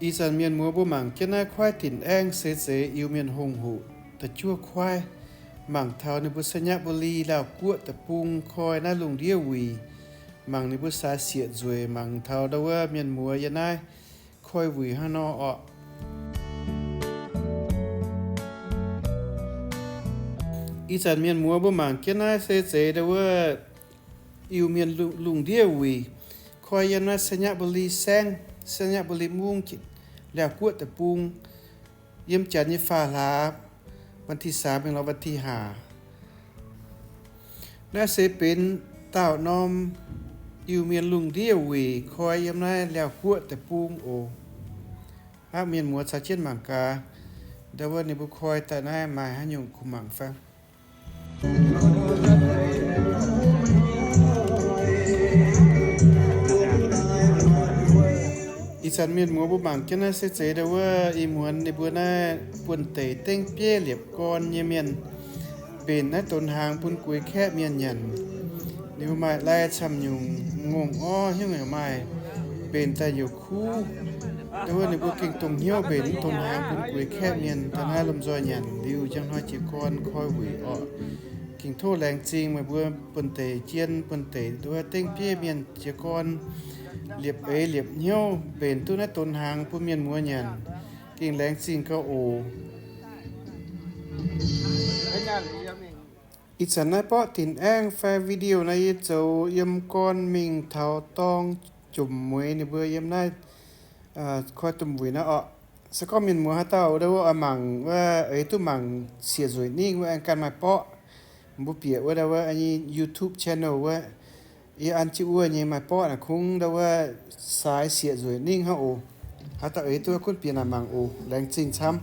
ອີສານມຽນມົວ ບໍ່ໝັງເຈ້ນນາຍ ຄວາຍຕີນແອງ ເຊເຈ ອິວມຽນຫົງຫູ ຕາຈົວຄວາຍ ໝັງເທົາ ໃນບຸສຍະບໍລີ ລາວກົວ ຕະປຸງ ຄອຍນາລຸງດຽວຫວີ ໝັງໃນບຸສາເສຍຈວຍ ໝັງເທົາ ດາເວີ ມຽນມົວ ຢານາຍ ຄອຍຫວີ ຮານໍ ເອາະ ອີສານມຽນມົວ ບໍ່ໝັງເຈ້ນນາຍ ເຊເຈ ດາເວີ ອິວມຽນລຸງດຽວຫວີ ຄອຍຢານາຍ ໄຊຍະບູລີແຊງ ໄຊຍະບູລີມຸງ ແລ້ວກົວຕະປຸງ ຢ້ຽມຈັນຍາຟ້າຫຼາ ວັນທີສາມ ເຖິງວັນທີຫ້າ ນາເຊເປັນ ຕ່າວນອມ ອິວມຽນລຸງດຽວຫວີ ຄອຍຢ້ຽມນາຍ ແລ້ວກົວຕະປຸງ ໂອ ອາ ມຽນມົວ ຊາວຈຽນໝັງກາ ດາເວີ ໃນບຸຄອຍ ຕານາຍ ມາຍ ຮະຍຸງ ຄຸມໝັງຟັງ ອີສານມຽນມົວ ບໍ່ໝັງເຈ້ນນາຍ ເຊເຈ ດາເວີ ອີໝວນ ໃນບຸນນາ ປວນເຕ ເຕັງເປຍ ລຽບກອນ ຍາມຽນ ເບນນາ ໂຕນຫາງ ປຸນກຸຍແຄະ ມຽນຢັນ ນິວມາຍ ລາຍ ຊຳຍຸງ ງົງ ອໍ ຮຽວງາຍ ເບນຕາຢູ່ ຄູ ດາເວີ ໃນບຸກິງຕົງ ຮຽວເບນ ໂຕນຫາງ ປຸນກຸຍແຄະ ມຽນ ຕານາ ລົມຈອຍ ຍັນ ລິວ ຈັງຮອຍ ເຈຍກອນ ຄອຍຫວີ ເອາະ ກິງໂທ ແລງຈິງ ມາເບື້ອ ປນເຕ ຈຽນ ປນເຕ ດາເວີ ເຕັງເປຍ ມຽນ ເຈຍກອນ ລຽບເອ ລຽບຮຽວ ເບນ ຕຸນະ ໂຕນຫາງ ປຸນມຽນ ມົວ ຍັນ ກິງແລງຈິງ ເກົາໂອ ອີສານນາຍເປາະ ຕີນແອງ ແຟ ວິດີໂອ ນາຍໂຈ ຢ້ຽມກອນ ມິງ ເທົາ ຕອງ ຈຸ່ມ ມວຍ ໃນເບື້ອ ຢ້ຽມນາຍ ເອີ ຄອຍຕຸມຫວີນະເອາະ ສະກອມມຽນມົວ ຫາເຕົ້າ ດາເວີ ອາ ໝັງ ວ່າ ເອີ ຕຸໝັງ ເສຍສວຍນິງ ວ່າ ອັນການມາເປາະ ບໍ່ປຽກ ວ່າ ດາເວີ ອັນນີ້ YouTube Channel ວ່າ ອີອັນຈິອວຍ ນີ້ມາເປາະນະ ຄຸງ ດາເວີ ສາຍເສຍສວຍນິງ ເຮົາໂອ ຫາເຕົ້າ ເອີ ຕົວຄຸນປຽນນາ ໝັງໂອ ແລງຈິງຊຳ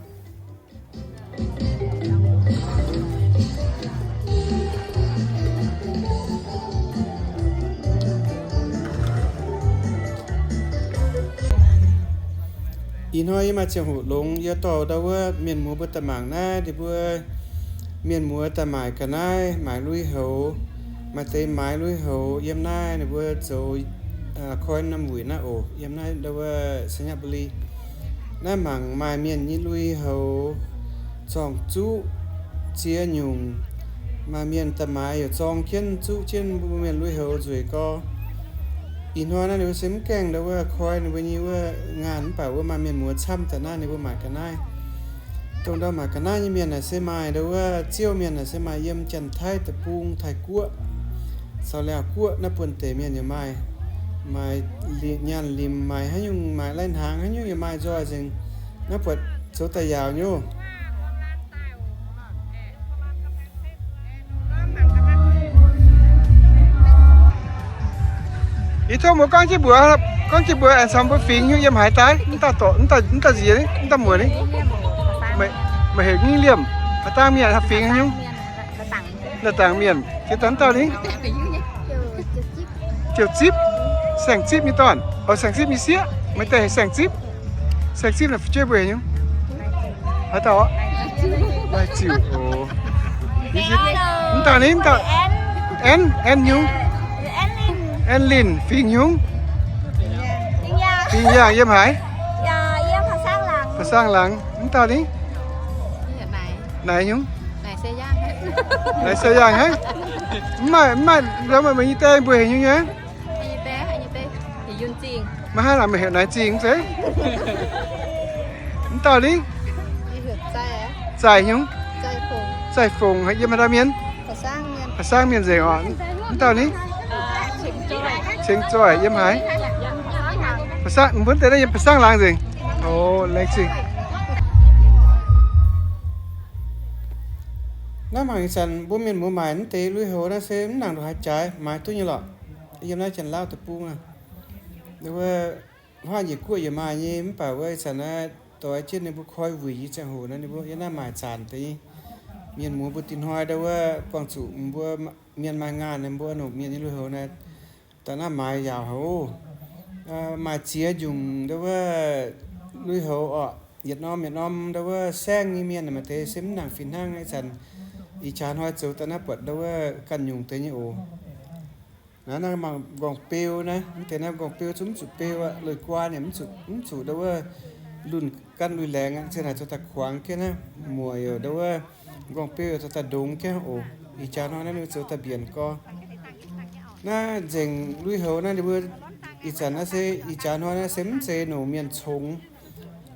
ອີນ້ອຍມາຈຽງຫູລົງ ຢາຕໍ່ ດາເວີ ມຽນໝູ ເບິດຕະໝາງນາ ດິເບີ ມຽນໝູ ຕະໝາຍກະນາຍ ໝາຍລຸຍເຫົາ ມາເຕ ໝາຍລຸຍເຫົາ ຢ້ຽມນາຍ ດິເບີ ໂຈ ອາ ຄອຍນຳຫວຸຍນາໂອ ຢ້ຽມນາຍ ດາເວີ ໄຊຍະບູລີ ນາໝັງ ມາຍມຽນຍິລຸຍເຫົາ ຈອງຈຸ ເຈຍຍຸງ ມາມຽນຕະໝາຍ ຢໍຈອງຄຽນຈຸຄຽນ ບໍ່ແມ່ນລຸຍເຫົາ ຈຸຍກໍ ອີນ້ອຍນະ ນິວເຊມແກ່ງ ດາເວີ ຄອຍ ນິວນີ້ ເວີ ງານປາ ເວີ ມາມຽນໝວດຊ້ຳ ຕະນາ ນິວໝາຍກະນາຍ ຕົງດາວໝາຍກະນາຍ ຍາມຽນນະ ເຊມາຍ ດາເວີ ຈຽວມຽນນະ ເຊມາຍ ຢ້ຽມຈັນໄທ ຕະປຸງ ໄທກົວ ສາວແລ້ວກົວ ນະປົນເຕ ມຽນຍາມາຍ ມາຍລິ ຍານລິມ ມາຍຫະຍຸງ ມາຍໄລນາງ ຫະຍຸງ ຍາມາຍຈອຍ ເຊິ່ງ ນະປວດ ໂຊຕະຍາວຢູ່. Ito mo kang ci bua, kang ci bua and some bua fing yu yam hai tai, nta to, nta, nta zi ni, nta mo ni. Mai, mai he ngi liam, patang mi ha fing yu. Nta tang mian. Ci tan tau ni. Ciu cip. Seng cip mi ton. O seng cip mi sia. Mai tai seng cip. Seng cip na fuce bue yu. Hata o? Mai ciu. O. Nta ni, nta. En, en yu. En lin, fing yu. Fing yang, yam hai. Yam pa sang lang. Pa sang lang. Nta ni. Nai yu. Nai se yang. Nai se yang hai. Mai, mai, lo mai mai te bue yu nya. Mai te, mai te. Yun cing. Ma ha la mai nai cing se. Nta ni. Zai yu. Zai fong. Zai fong hai yam da mian. Pa sang mian. Pa sang mian se o. Nta ni. Cheng choi yam hai. Pa sang, mbun te da yam pa sang lang se. O, lek se. ນະໝາຍສັນ ບໍ່ແມ່ນບໍ່ໝາຍ ມັນເຕລຸຍໂຫນະເຊ ມັນນັ່ງດູຫາຍຈາຍ ໝາຍຕຸຍນີ້ລະ ຍາມນາຈັນລາວຕະປູງນະ ຫຼືວ່າ ຫາເຢຍກົວເຢຍມາເຍ ມັນປາເວີຍສັນນະ ໂຕໄອເຈນໃນບຸຄອຍຫວີຈະໂຫນະ ໃນບຸຍານາໝາຍສານຕິ ມຽນໝູບຸຕິນຫອຍ ດາເວີກວາງສູ ບົວ ມຽນມາງານ ບົວອະນຸ ມຽນຍາລຸຍໂຫນະ ຕານາໝາຍຢາວເຮົາ ເອີ ມາເຈຍຍຸງ ດາເວີ ລຸຍເຮົາເອາະ ຫຽດນ້ອມ ຫຽດນ້ອມ ດາເວີ ແຊງນີ້ມຽນມາເຕ ເຊມໜັງຝິນຫັງ ໄອສັນ ອີຈານຮອຍໂຈ ຕານາປວດ ດາເວີ ກັນຍຸງເຕຍໂອ ນະ ນະ ມາກອງເປວນະ ມັນເຕນະກອງເປວ ຊຸມສຸເປວອະ ເລີຍກວ່ານີ້ ມັນສຸ ມັນສຸ ດາເວີ ລຸ້ນ ກັນລຸຍແລງ ເຊັ່ນ ເຈົ້າຕາຂວາງແກນະ ມວຍເອີ ດາເວີ ກອງເປ ເຈົ້າຕາດົງແກ ໂອ ອີຈານເຮົານັ້ນ ເຈົ້າຕາບຽນກໍ ນາເຈັງລຸຍເຮົານະ ດາເວີ ອີຈານນະເຊ ອີຈານເຮົານະ ເຊັມເຊໂນ ມຽນຊົງ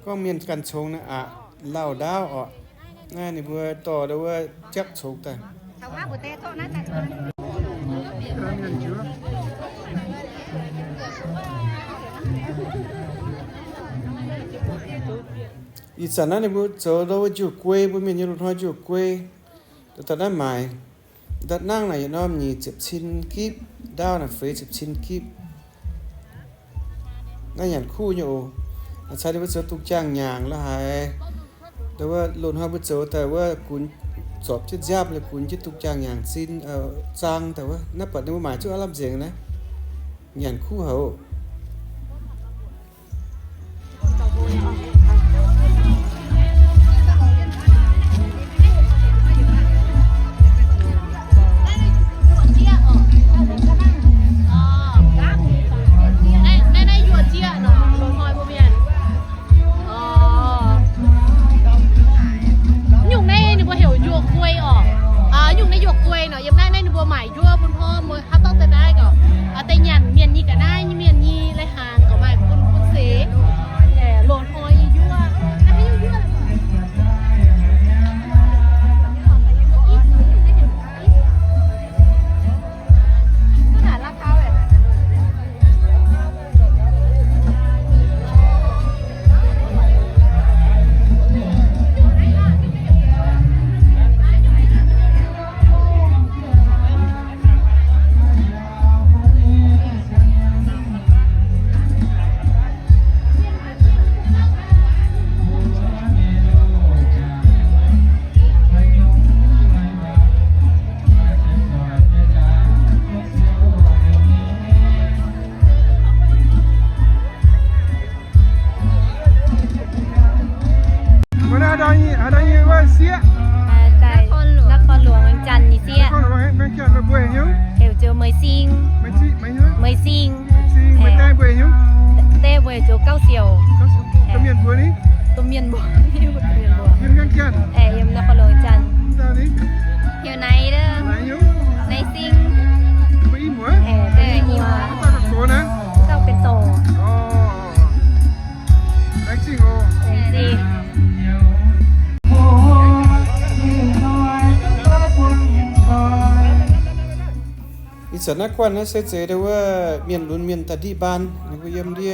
ກໍມຽນກັນຊົງນະ ອະ ລາວດາວ ອະ ນາ ນີ້ເວີ ຕໍ່ ດາເວີ ຈັກໂຊກຕາ ອີສານນັ້ນນີ້ບໍ່ເຈີໂລຢູ່ເກວຍ ບໍ່ແມ່ນຢູ່ລົດຮອຍຢູ່ເກວຍ ແຕ່ຕອນນັ້ນໝາຍ ດັດນັ່ງນະຢູ່ນອມນີ້ເຈັບຊິນກິບ ດາວນະເຟເຈັບຊິນກິບ ນາຫຍັນຄູ່ຢູ່ ອາໄສໄດ້ບໍ່ເຈີຕຸກຈ້າງຫຍັງລະຫາຍ ແຕ່ວ່າລົດຮອຍບໍ່ເຈີ ແຕ່ວ່າກຸນສອບຈິດຢາບ ແລະ ກຸນຈິດຕຸກຈ້າງຫຍັງຊິນ ເອີ ຈ້າງ ແຕ່ວ່ານະປັດນີ້ບໍ່ໝາຍຈຸອາລຳເຈັງນະ ຫຍັນຄູ່ເຮົາ ယາມໃນໃນນີ້ບໍ່ໝາຍຢູ່ເພິ່ນພ້ອມ ເຮົາຕ້ອງແຕ່ໄດ້ກໍ ເອົາແຕ່ຍານມຽນນີ້ກໍໄດ້ ຍານມຽນນີ້ແລະຫານກໍໝາຍຄຸນຄຸນເສ ແຕ່ໂລດຮອຍຢູ່ ແຕ່ໃຫ້ຢູ່ ວັນນີ້ເຮົາໄດ້ ເຮົາໄດ້ຢູ່ວັນເຊຍ ອ່າ ໃຈນະຄອນຫຼວງ ນະຄອນຫຼວງວຽງຈັນນີ້ເຊຍ ນະຄອນຫຼວງວຽງຈັນ ລະບົວເຮວ ເຮວເຈີເມີຍຊິງ ເມີຍຊິງ ເມີຍຊິງ ເມີຍຊິງ ເມີຍແຕບົວເຮວ ແຕບົວເຮວເຈົ້າເກົ້າສຽວ ເອີ ຕົວມຽນບົວນີ້ ຕົວມຽນບົວ ຕົວມຽນບົວ ຢູ່ວຽງຈັນ ເອີ ຢູ່ນະຄອນຫຼວງວຽງຈັນ ເຈົ້ານີ້ ເຮວໄນເດີ ໄນຢູ່ ໄນຊິງ ບໍ່ອີ່ຫົວ ເອີ ແຕອີ່ຫົວ ເຈົ້າເປັນໂຕນະ ເຈົ້າເປັນໂຕ ອໍ ແລງຊິງໂອ ແລງຊິງ ອິດສະນະຄວັນນະເສເຈ ເດວ່າ ມຽນລຸນ ມຽນຕາດີບ້ານ ນີ້ກໍຢ້ຽມເດຍ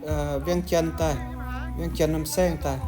ເອີ ວຽງຈັນຕາຍ ວຽງຈັນນຳແສງຕາຍ.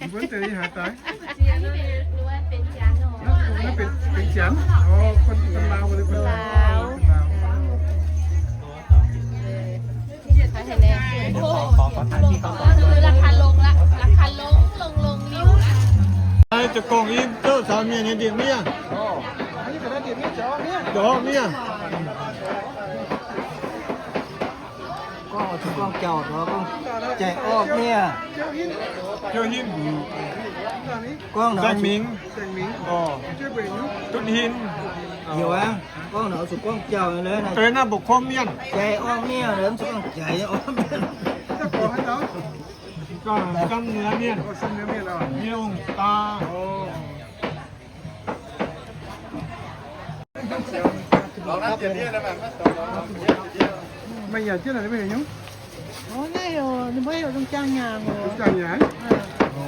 ເພິ່ນຈະໄດ້ຫາຕາຍ ອັນນີ້ເປັນ ຫຼືວ່າເປັນຈານເນາະ ນັ້ນເປັນ ເປັນຈານ ອໍ ຄົນ ຄົນລາວ ບໍ່ໄດ້ຄົນລາວ ລາວ ຄົນລາວ ຂາຍໃຫ້ແດ່ ໂອ້ ລາຄາລົງລະ ລາຄາລົງ ລົງ ລົງຢູ່ລະ ໄອ້ເຈົ້າຂອງອີ່ເຈົ້າສາວເມຍນີ້ເດຍເມຍ ອໍ ອັນນີ້ກໍໄດ້ເດຍເມຍ ຈະອອກເມຍ ຈະອອກເມຍ ກວ້າງເອົາຈຸກວ້າງເຈົ້າ ແຕ່ວ່າກວ້າງໃຈອອກເມຍ ເຈົ້າຫີນ ກວ້າງເອົາຈຸກ ອໍ ຕຸ້ນຫີນ ດຽວວ່າ ກວ້າງເອົາຈຸກວ້າງເຈົ້າເລີຍນະ ເອີນະ ບໍ່ຄອມມຽນ ໃຈອອກເມຍເລີຍ ຈຸກວ້າງໃຈອອກເມຍ ກວ້າງໃຈອອກເມຍ ໂອ້ ຊຳເໜືອມຽນ ເມຍອົງຕາ ໂອ້ ມາຢາເຈົ້ານັ້ນໄປຫຍັງ? ອໍ ນີ້ໂອ ນີ້ບໍ່ໃຫ້ໂອຕ້ອງຈ້າງຍ່າງໂອ ຈ້າງຍ່າງ ເອີ ໂອ້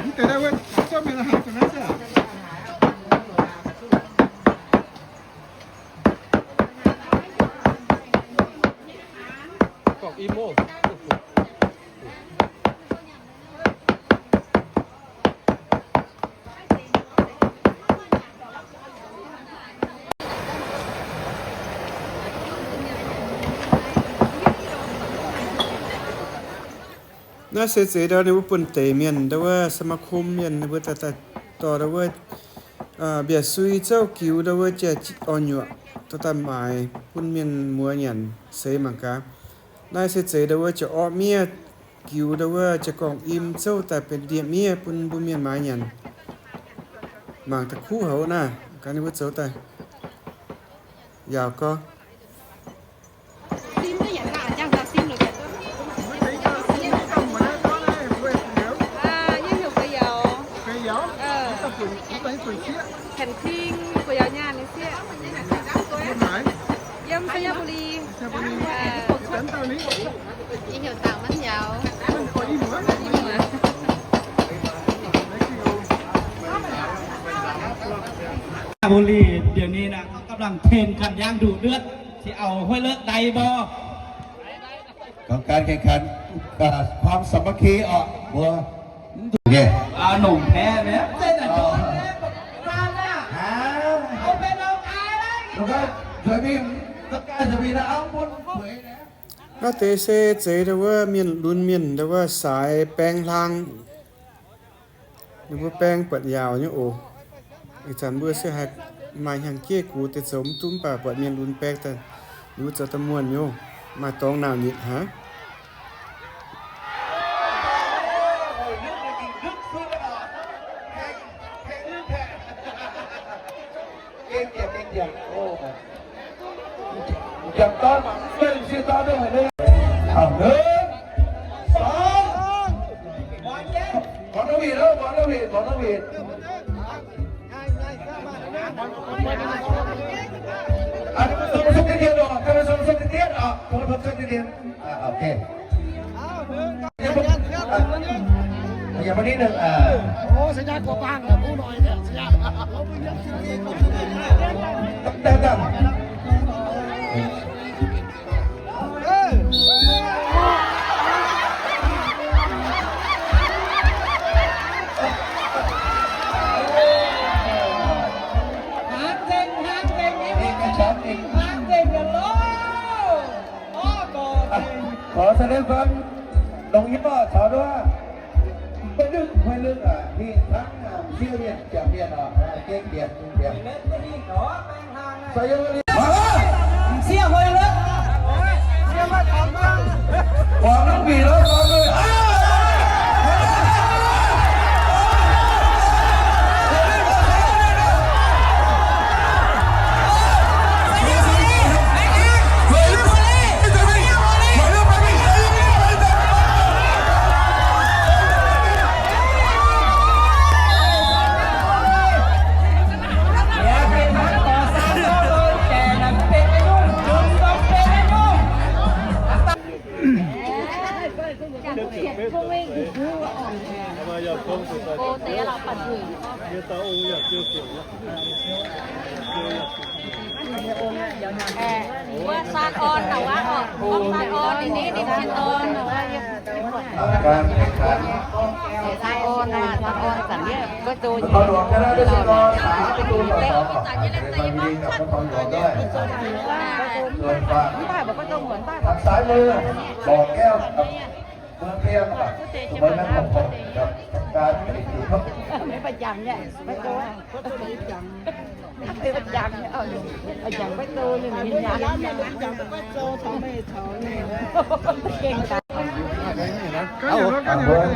ມີແຕ່ໄດ້ເວີ້ຍ ຊອບເປັນອາຫານຕົວນັ້ນຊະ ກອກອີໂມ ນາຍເຊເຈ ດາວ ໃນເວີ້ຍປົນເຕມຽນ ດາວ ເວີ້ຍສະມາຄົມມຽນ ດາວ ເວີ້ຍຕາຕາ ຕໍ່ ດາວ ເວີ້ຍ ອາ ເບຍຊຸຍເຈົ້າກິວ ດາວ ເວີ້ຍແຈຈິອອນຍົວ ຕາຕາໝາຍ ປຸນມຽນມົວຍຽນ ເຊມັງກາ ນາຍເຊເຈ ດາວ ເວີ້ຍຈະອອກເມຍ ກິວ ດາວ ເວີ້ຍຈະກອງອີມ ເຈົ້າຕາເປັນເດຍເມຍ ປຸນບຸມຽນມາຍຽນ ມັງຕະຄູເຮົານະ ການນີ້ເວີ້ຍເຈົ້າຕາ ຍາວກໍ ບຸລີ ດຽວນີ້ນະ ເຂົາກຳລັງເທຣນກັນຢ່າງດຸເດືອດ ຊິເອົາຫ້ວຍເລີກໄດ້ບໍ່? ຂອງການແຂ່ງຂັນ ເອີ ຄວາມສາມັກຄີອອກ ບໍ່ ເດ້ ອາ ໜຸ່ມແພ້ແລ້ວ ເປັນອັນໂດນແລ້ວ ຊານະ ຫາ ເອົາເປັນເອົາອາຍແລ້ວ ແລ້ວກໍສະບິນ ຕ້ອງການສະບິນ ເອົາບຸນເຜີຍແລ້ວ ນາເຕເຊເຈ ດາວ ເວີ້ຍ ມຽນລຸນມຽນ ດາວ ເວີ້ຍ ສາຍແປງລາງ ດາວ ເວີ້ຍ ແປງເປີດຍາວຢູ່ໂອ ອາຈານເວີ້ຍ ເສຍຫາຍ ມາຫຍັງເກກູ ແຕ່ສົມຕຸ້ມປາເປີດມຽນລຸນແປງ ແຕ່ ດາວ ເຈົ້າຕະມ່ວນຢູ່ ມາຕ້ອງໜາວໜິດຫາ ເກັ່ງ ເກັ່ງ ເກັ່ງ ໂອ້ ຈຳຕ້ອນມາ ເບິ່ງຊິຕ້ອນດ້ວຍເດີ ເອົາ ໜຶ່ງ ສອງ ບອນນະຫວີດເດີ ບອນນະຫວີດ ບອນນະຫວີດ ອັນນີ້ມັນສົມສົມຕິດດຽວດອກ ຖ້າມັນສົມສົມຕິດດຽວດອກ ສົມສົມຕິດດຽວ ອ່າ ໂອເຄ ຂະຫຍັບມານິດໜຶ່ງ ອ່າ ໂອ້ ສັນຍາກົວປາງນະ ຜູ້ໜ້ອຍແທ້ ສັນຍາ ແຕ່ ແຕ່ ຫາງເຕັງ ຫາງເຕັງ ເອກະຊັນອີກ ຫາງເຕັງກັນໂລດ ຂໍສະແດງຄວາມ ນ້ອງຍິມ ສາວດ້ວຍ ໄປດຶງ ໄປດຶງ ອ່າ ທີ່ທາງ ອ່າ ເຊຍວຽນ ຈາກວຽນ ອ່າ ເກັກວຽນ ວຽນ ສາຍວຽນ ເຊຍຫ້ວຍເລີກ ຂອງນ້ອງບີເລີກ ຂອງນ້ອງບີເລີກ ວ່າສາອອນນະວ່າອອກ ຂອງສາອອນນີ້ ນີ້ ນີ້ຊິຕອນນະວ່າ ການແຂ່ງຂັນ ສາອອນນະວ່າ ສາອອນສັນເນຍ ປະຕູ ນະຄອນຫຼວງຊະນະດ້ວຍສະກອນ ສາມປະຕູຕໍ່ສອງ ສະແດງຄວາມຍິນດີກັບນະຄອນຫຼວງດ້ວຍ ສ່ວນຝັ່ງທາງຊ້າຍມື ບໍ່ແກ້ວກັບ ເມືອງເພັງ ເໝືອນກັບການ ໄປປະຈຳເນຍ ໄປໂຕ ໄປປະຈຳເນຍ ເອົາ ໄປປະຈຳ ໄປໂຕນີ້ ວິນຍານ ເກັ່ງຕາຍ ເອົາ ເອົາ ເບິ່ງ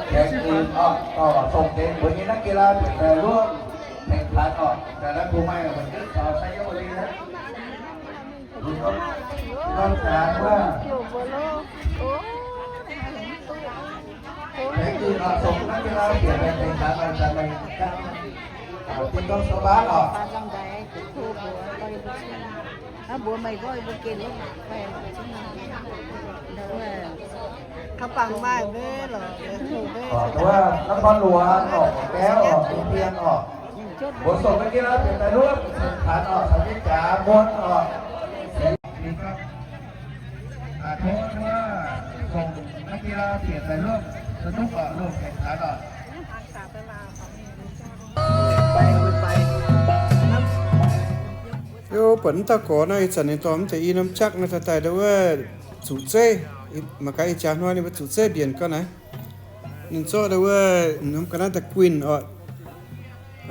ແຂ່ງອີກ ເອົາ ເອົາ ສົ່ງເດັກ ເບິ່ງນີ້ ນັກກິລາແຕ່ລວມແຂ່ງຂັນ ເອົາ ແຕ່ລະຜູ້ໃໝ່ ເອົາ ເອົາ ໄຊຍະບູລີນະ. ນອກຈາກວ່າ ແຂກອື່ນອອກສົ່ງນັກກິລາ ເປັນແບບແຂ່ງຂັນ ອາຈານໄດ້ຈັດ ເອົາ ເປັນກອງສະບານອອກ ເຂົາປັງໄວ້ເດີ ເອີ ເອີ ນະຄອນຫຼວງອອກ ແກ້ວອອກ ພຽງອອກ ບໍ່ສົ່ງນັກກິລາເປັນຕາລວດ ເປັນຂັນອອກ ສາວິກາ ມວນອອກ ອາ ໂທດວ່າ ສົ່ງນັກກິລາເປັນຕາລວດ ສະໜຸກອອກ ລົງແຂ່ງຂັນອອກ. ໂຍ ເປີດຕາກອນ ໄອ້ສັນນີ້ ຕອມແຕ່ອີນ້ຳຈັກນະ ຕາຕາຍເດີ ວ່າ ຊູເຈ້ ມາກະອີຈານນ້ອຍນີ້ ວ່າ ຊູເຈ້ ບຽນກ່ອນນະ. ໜຶ່ງໂຊດາເວີ ນຳກະນາຕະກວິນອອກ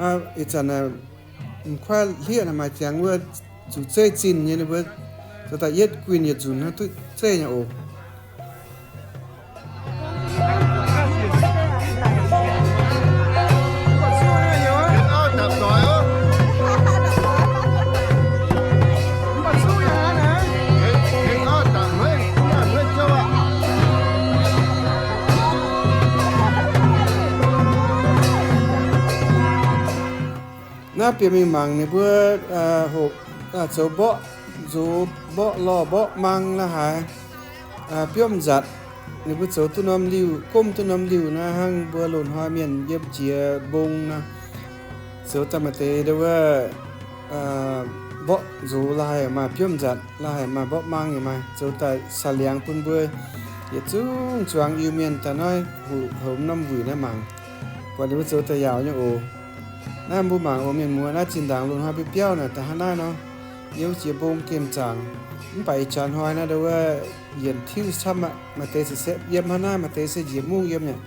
ອາ ອີຈັນນະ ຄວາຍເລຍນະ ມາຈາງເວີ ຊູເຈ້ ຈິນ ຍານະເວີ ສະຕາເຢັດ ກວິນ ຢາຈຸນ ນະ ຕູເຈ້ ຍາໂອ. ໜ້າເປຍມີມັງນີ້ເບິ່ງ ເອີ ໂຫ ອາ ໂຈເບາະ ໂຈເບາະ ລໍເບາະມັງລະຫາຍ ອາ ປຽມຈັດ ນີ້ເບິ່ງ ໂຈຕຸນອມລິວ ກົມຕຸນອມລິວນະ ຫັງເບິ່ງ ໂລນຮອຍ ມຽນ ຢຽບເຈຍ ບົງນະ ໂຈຕະມະເຕ ເດເວີ ອາ ເບາະ ໂຈລະຫາຍມາ ປຽມຈັດ ລະຫາຍມາ ເບາະມັງ ມາ ໂຈຕະສະຫຼຽງ ປຸນເບິ່ງ ຢຽບຈຸງຈວງ ອີວມຽນ ຕານ້ອຍ ຫູ ໂຮມນ້ຳຫວືນ ນະມັງ ກວ່ານີ້ເບິ່ງ ໂຈຕະຢາວ ຍາໂອ. ນາບູໝາງໂອມຽນມົວນາຈິນດັງ ລຸນຮອຍປິ້ວນາ ຕາຫານາເນາະ ເຢວເຈຍໂບງເກມຈາງ ມັນໄປຈານຮອຍນາ ເດີວ່າ ຢຽນທິວຊ້ຳມະ ມາເຕເສຍ ຢຽມຫານາ ມາເຕເສຍ ຢຽມມຸງ ຢຽມຫຍັງ.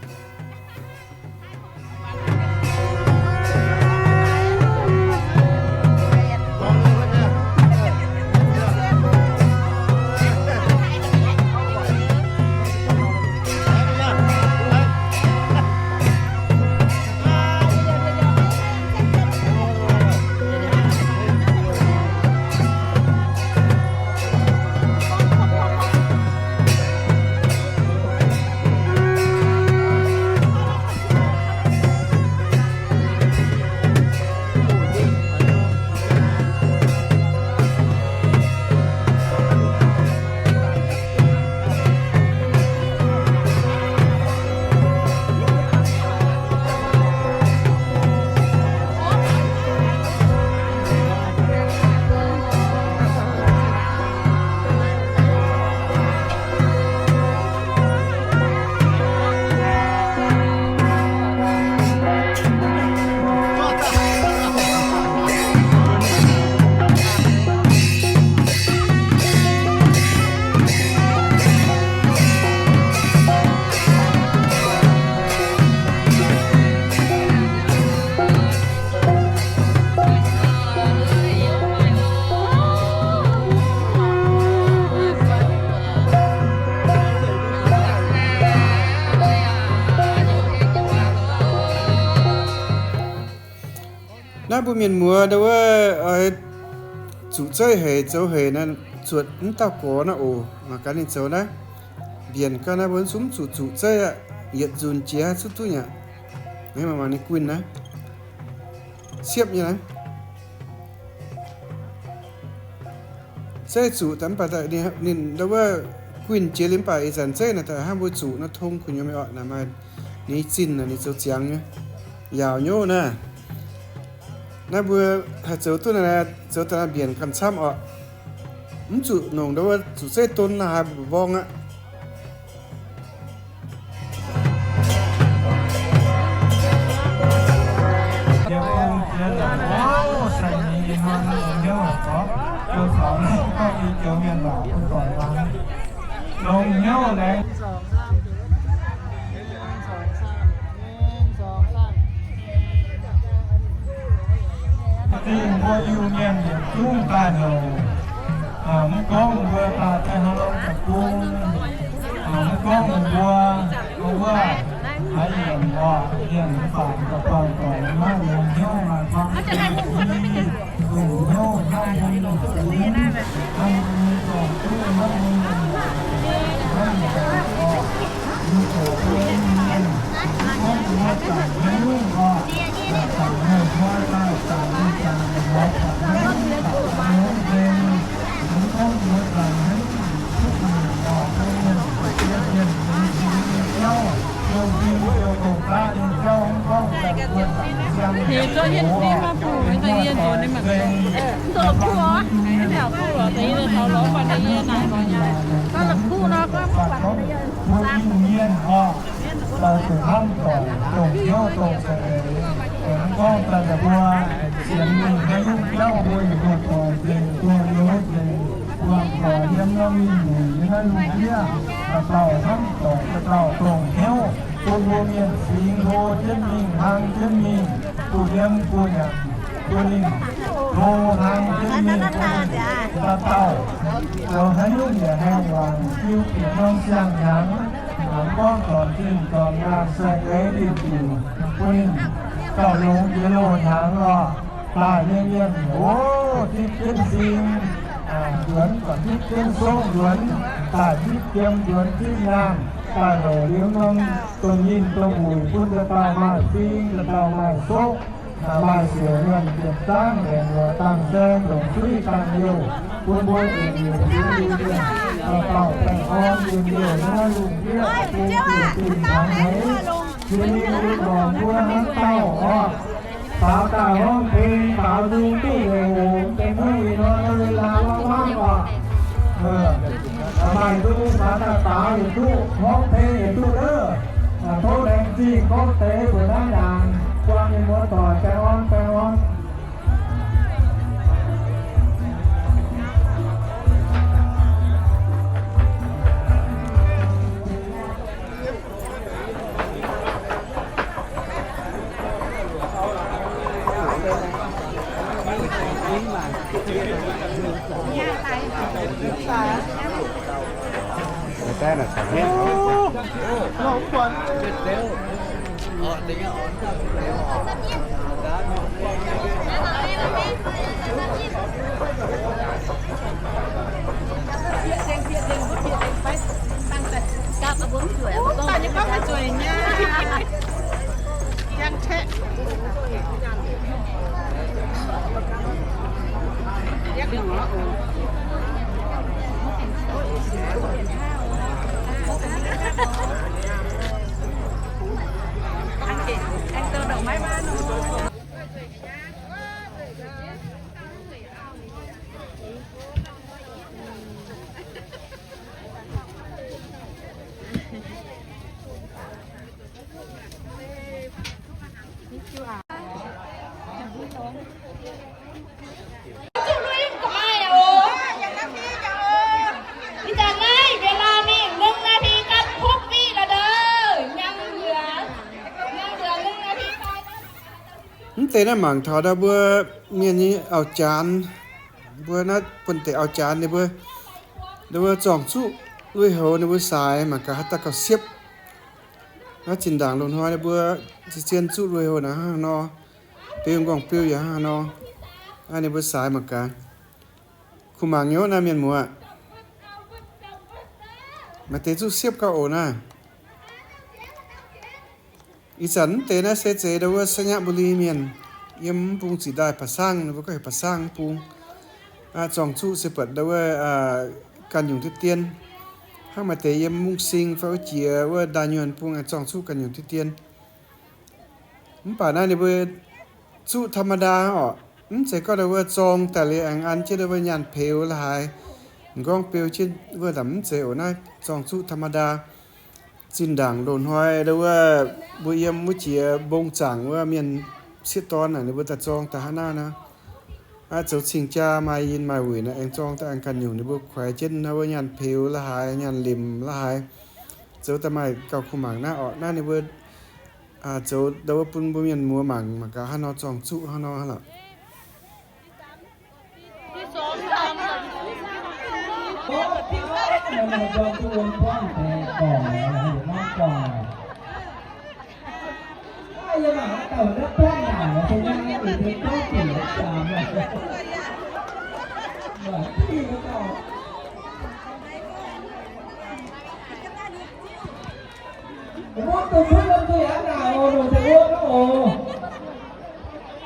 ນາບໍ່ແມ່ນມົວເດີເວີຍ ເອີ ຈູເຈີຍເຫຍ ເຈົ້າເຫຍນັ້ນ ສວດນຳເຕົ້າກໍນະໂອ ມາກັນນີ້ເຈົ້ານະ ບຽນກໍນະ ເບິ່ງຊຸມຈູ ຈູເຈີຍ ຫຽດຈູນເຈຍ ສຸດຕຸຍະ ໃຫ້ມາ ມາໃນກຸນນະ ສຽບຢູ່ນະ. ເຈີຍຈູຕຳປາຕະນີ້ ນິນດາເວີ ກຸນເຈລິມປາອີສານເຈີຍນະ ຕະຫາບໍ່ຈູນະ ທົງຄຸນຍອມໄມ່ອອກນະ ມາ ນີ້ຈິນນະ ນີ້ໂຈຈຽງຍາວໂຍນະ ນະເບີ ຫາໂຈຕຸນນະ ໂຈຕະນະບຽນກຳຊ້ຳອອກ ມັນຈຸໜົງ ແຕ່ວ່າສຸເສຕົນນະຫາບ້ອງອະ. ມັນເຕນະມັງເທົ່າດາເບື້ອ ເມຍນີ້ເອົາຈານ ເບື້ອນະ ເພິ່ນເຕເອົາຈານເດ້ເບື້ອ ເດ້ເວີຈອງຈຸລຸຍເຮົາເດ້ເວີສາຍ ມັນກະຮັດຕະກະຊຽບ ນະຈິນດາງລົນຮອຍເດ້ເວີຊິຊຽນຈຸລຸຍເຮົານະເນາະ ປິວກອງປິວຢ່າເນາະ ອັນນີ້ເວີສາຍມັນກະ ຄູມາງໂຍນະມຽນໝູອະ ມາເຕຈຸຊຽບກະໂອນະ. ອີສານເຕນະເຊເຈ ດາເວີໄຊຍະບູລີ ມຽນ ຢ້ຽມປຸງສີດາຍ ປາຊ້າງ ດາເວີກໍເຫັນປາຊ້າງປຸງ ອາ ຈອງຈຸເຊເປີດ ດາເວີ ອາ ການຍຸງຕິດຕຽນ ຫາກມາເຕຢ້ຽມມຸງຊິງ ຟາເຈີຍ ເວີດາຍວນປຸງ ອາ ຈອງຈຸການຍຸງຕິດຕຽນ ມັນປານນັ້ນ ດາເວີ ຈຸທຳມະດາເນາະ ອືມ ເຊກໍໄດ້ວ່າຈອງແຕ່ລະອັນ ອັນຈະໄດ້ວ່າຍານເພວລະຫາຍ ງອງເປວເຊັ່ນເວີດຳເຊໂອນາ ຈອງຈຸທຳມະດາ ຈິນດັງໂດນຫ້ອຍ ຫຼືວ່າ ບຸຽມ ມຸເຈຍ ບົງຈາງ ວ່າມຽນເສຍຕອນນະ ໃນເວີຕະຈອງຕະຫານານະ ອາ ໂຈຊິງຈາ ມາຍິນ ມາຫວີນະ ແອງຈອງຕະອັງກັນຢູ່ ໃນເວີແຂວເຈັນນະ ເວີຍານເພວລະຫາຍ ຍານເລັມລະຫາຍ ໂຈຕະໄມເກົາຄູໝາງນະ ອອກນາ ໃນເວີ ອາ ໂຈ ດາວປຸນ ບໍ່ມຽນມົວໝາງ ມັນກະຫານອນຈອງຈຸ ຫານອນຫັ້ນລະ.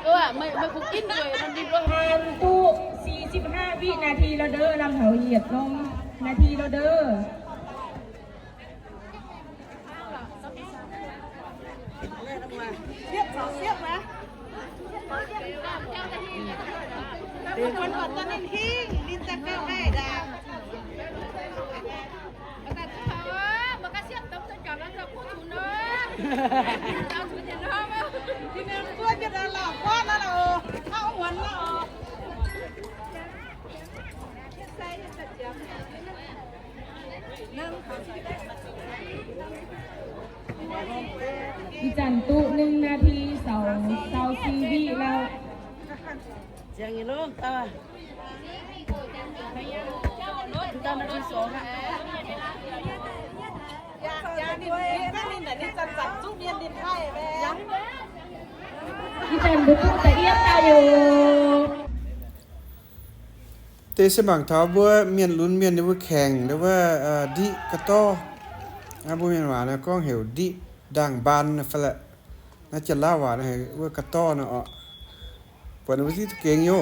ເອີ ມາ ມາຄຸກກິນດ້ວຍ ມັນດີດ້ວຍ ຜ່ານຕຸ ສີ່ສິບຫ້າວິນາທີແລ້ວເດີ ລຳເຖົາຫຽດລົງ ນາທີແລ້ວເດີ. ສຽບ ສຽບມາ ເປັນຄົນບໍ່ຕະນິນຫິງ ນິນຕະເກີາໄດ້ດາ. ອີຈັນຕຸ ໜຶ່ງນາທີ ຊາວສີ່ວິແລ້ວ. ສຽງອີ່ລົມຕາ ຕານາທີສອງອະ ອີຈັນບຸຕະອຽດຕາໂຢ ເຕສະບັງທ້າວບົວ ມຽນລຸນ ມຽນໃນເວີແຂ່ງ ຫຼືວ່າ ອາ ດິກະຕໍ ອາ ບໍ່ແມ່ນຫວານະ ກອງເຫວ ດິ ດັງບານນະ ຟະລະ ນາຈະລາວຫວານະ ເວີກະຕໍນະ ອອ ປວນວິທີຕະເກງໂຍ.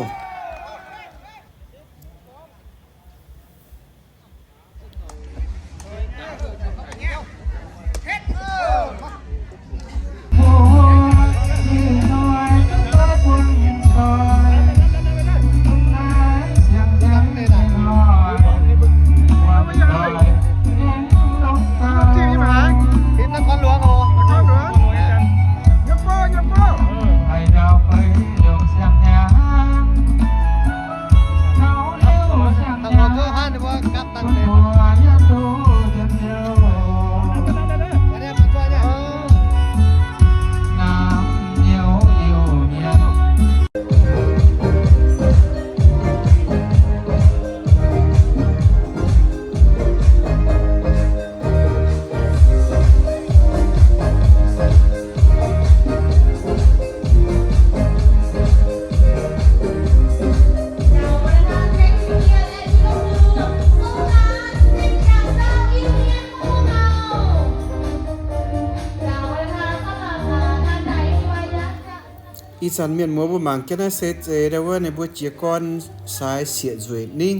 ອີສັນມຽນມົວບຸໝາງ ເກນາເຊເຈ ດາເວີ ໃນບົວເຈຍກອນ ສາຍເສຍຈວຍນິງ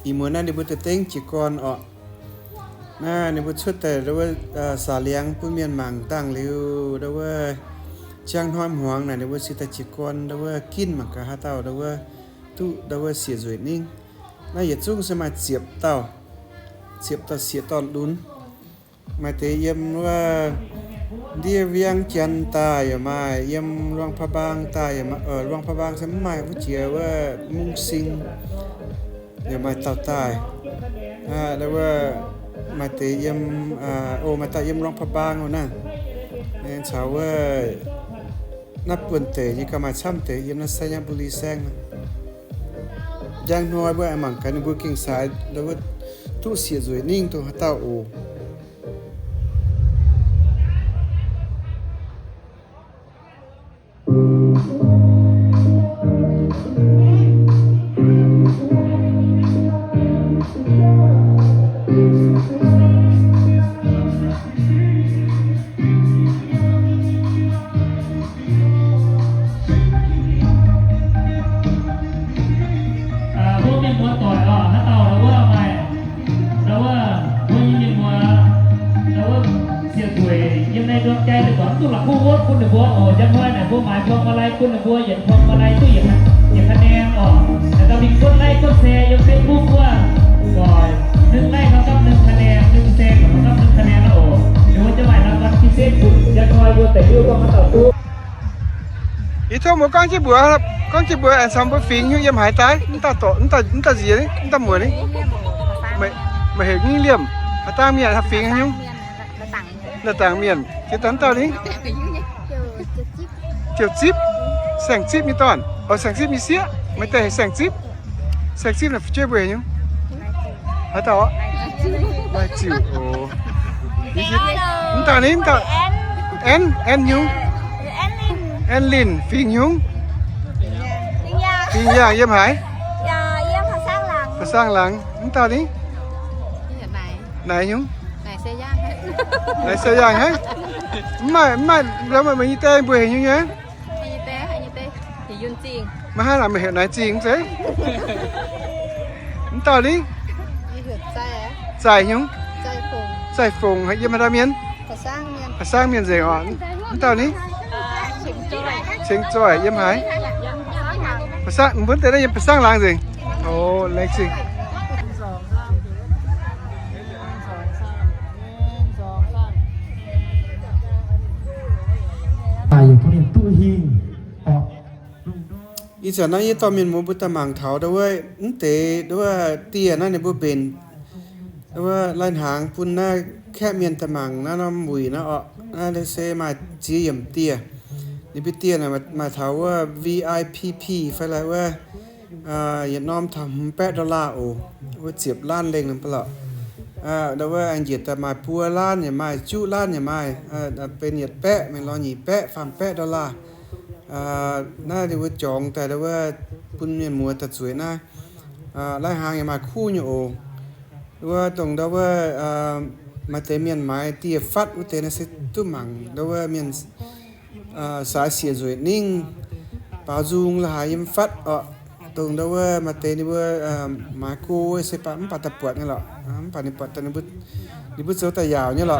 ອີມົວນັ້ນ ໃນບົວຕະເຕັງເຈຍກອນ ອອ ນາ ໃນບົວຊຸດແຕ່ ດາເວີ ອາ ສາລຽງ ປຸນມຽນໝາງ ຕ່າງລິວ ດາເວີ ຈາງຫ້ອມຫວງ ນາ ໃນບົວຊິຕາເຈຍກອນ ດາເວີ ກິນມັງກະຫາເຕົ້າ ດາເວີ ຕຸ ດາເວີ ເສຍຈວຍນິງ ນາ ຢາຈຸງ ສະມາ ຈຽບເຕົ້າ ຈຽບເຕົ້າ ເສຍຕອນດຸນ ມາເຕຢຽມວ່າ ເດຍວຽງຈັນຕາຍມາ ຢ້ຽມຫຼວງພະບາງຕາຍມາ ເອີ ຫຼວງພະບາງສະມາຍ ຜູ້ເຈຍວ່າມຸງຊິງ ຍາມາເຕົ້າຕາຍ ອາ ແລ້ວວ່າ ມາເຕຢ້ຽມ ອາ ໂອ ມາຕາຢ້ຽມຫຼວງພະບາງໂອນະ ແມ່ນຊາວເວີຍ ນັບເປິນເຕ ຍິກະມາຊ້ຳເຕ ຢ້ຽມນະໄຊຍະບູລີແຊງ ຢ່າງນ້ອຍເວີຍ ອາມັງການບຸກິງສາຍ ແລ້ວວ່າ ຕຸເສຍຈວຍນິງ ຕຸຫາເຕົ້າໂອ. ອາ ພວກແມ່ນມົວຕ່ອຍ ເອີ ຫາເຕົ້າ ລະເວີ ເອົາໃໝ່ ລະເວີ ພວກຍິງແມ່ນມົວ ລະເວີ ສຽງຖວຍ ຢ້ຽມໃນດວງໃຈ ແຕ່ກ່ອນ ຕຸລະຄູໂຫວດ ຄຸນນະບົວ ໂອ ຈັກໜ້ອຍນະ ພວກໝາຍພວງມາໄລ ຄຸນນະບົວ ຢຽນພວງມາໄລ ຕຸ້ ຢຽນ ຢຽນຄະແນນ ອອກ ແລ້ວກໍມີກົດໄລກົດແຊ ຢູ່ເຟສບຸກ ວ່າ ອຍ ໜຶ່ງໄລ້ເທົ່າກັບໜຶ່ງຄະແນນ ໜຶ່ງແຊກເທົ່າກັບໜຶ່ງຄະແນນເນາະໂອ. ເດີວ່າຈະໄດ້ລາງວັນພິເສດ ຢ່າງໜ້ອຍບໍ່ແຕ່ຢູ່ກໍມາຕໍ່ສູ້. ອີໂທໝູກກ້ອງຈີບົວຄັບ ກ້ອງຈີບົວແອນຊອມເບິ້ນຝີງຢູ່ ຢ້ຽມຫາຍຕາຍ ມັນຕາໂຕ ມັນຕາ ມັນຕາເຢຍນີ້ ມັນຕາໝວຍນີ້ ມາເຮັດຍິງຫຼຽມ ຫາຕ່າງມຽນຫາຝີງຢູ່ ໜ້າຕ່າງມຽນ ເຈັດຕັນຕານີ້ ຈຽວຈິບ ແສງຈິບມີຕອນ ເອົາແສງຈິບມີເສຍ ໄມ່ແຕ່ໃຫ້ແສງຈິບ ແສງຈິບນະເຈົ້ຍບໍ່ເຫັນຫຍັງ ຫາຕາ ລາຍຈິ້ວ ໂອ ນີ້ຕານີ້ຕາ ແອນ ແອນ ແອນຍຸງ ແອນລິນ ແອນລິນ ຝີງຍຸງ ປີ້ງຍ່າງ ປີ້ງຍ່າງ ຢ້ຽມໃຜ ຢ້ຽມພະສ້າງຫຼັງ ພະສ້າງຫຼັງ ນີ້ຕານີ້ ນາຍຍຸງ ນາຍເຊຍ່າງ ນາຍເຊຍ່າງ ໃຫ້ ມາ ມາ ແລ້ວມາ ມານີ້ແຕ່ບໍ່ເຫັນຫຍັງ ໃຫ້ແຕ່ ໃຫ້ແຕ່ ທີ່ຍືນຈິງ ມາຫາລາມາເຫັນນາຍຈິງເຊ ມັນຕານີ້ ໃຈ ໃຈຫຍັງ ໃຈຝົງ ໃຈຝົງ ໃຫ້ຢ້ຽມມາດາມຽນ ພາສາງມຽນ ພາສາງມຽນເຊອ່ອນ ມັນຕານີ້ ເຊງຈ້ອຍ ເຊງຈ້ອຍ ຢ້ຽມໃຜ ພາສາງ ເພິ່ນແຕ່ໄດ້ຍິນພາສາງລາວເຊ ໂອ ເລັກຊິ ອາຍຸຜູ້ນີ້ຕູ້ຫີງ ເອາະ ອີສານນະ ອີ່ຕໍ່ມຽນໝູບຸດຕະມັງເທົາເດີເວີຍ ອື ເຕ ເດີວ່າເຕ້ຍນະ ນີ້ບໍ່ເປັນ ເດີວ່າລາຍຫາງປຸ້ນນະ ແຄມຽນຕະມັງນະ ນ້ຳຫວຸຍນະ ເອາະ ນະ ເດເຊ ມາຈີ່ຢ້ຽມເຕ້ຍ ນີ້ເປັນເຕ້ຍນະ ມາ ມາເທົາວ່າ ວີໄອພີພີ ໄຟລາຍເວີຍ ອ່າ ຢາກນ້ອມທຳແປະດອລລາ ໂອ ໂອ ຈຽບລ້ານເລັງນຳປະເລາະ ອ່າ ດາເວີແອງເຈຍຕາມາຍປົວລ້ານ ຍາມາຍຈຸລ້ານ ຍາມາຍ ເອີ ເປັນຫຍັດແປະ ແມ່ນລອຍໜີແປະ ຟາມແປະດອລລາ ອ່າ ໜ້າທີ່ວ່າຈອງ ແຕ່ດາເວີປຸນມຽນມົວຕາຈວຍນະ ອ່າ ລາຍຫາງຍາມາຍຄູ່ຍໂອ ດາເວີຕົງດາເວີ ອ່າ ມາເຕມຽນມາຍເຕຍຟັດອຸເຕນະເສຕຸມັງ ດາເວີມຽນ ອ່າ ສາຍເສຍຈວຍນິງ ປາຈຸງລະຫາຍມຟັດ ເອາະ ຕົງດາເວີມາເຕນິເວີ ເອີ ມາກູເຊປາ ມປາຕະປວດນີ້ລະ ມປານິປວດຕະນິບຸດ ນິບຸດໂຊຕະຍາວນີ້ລະ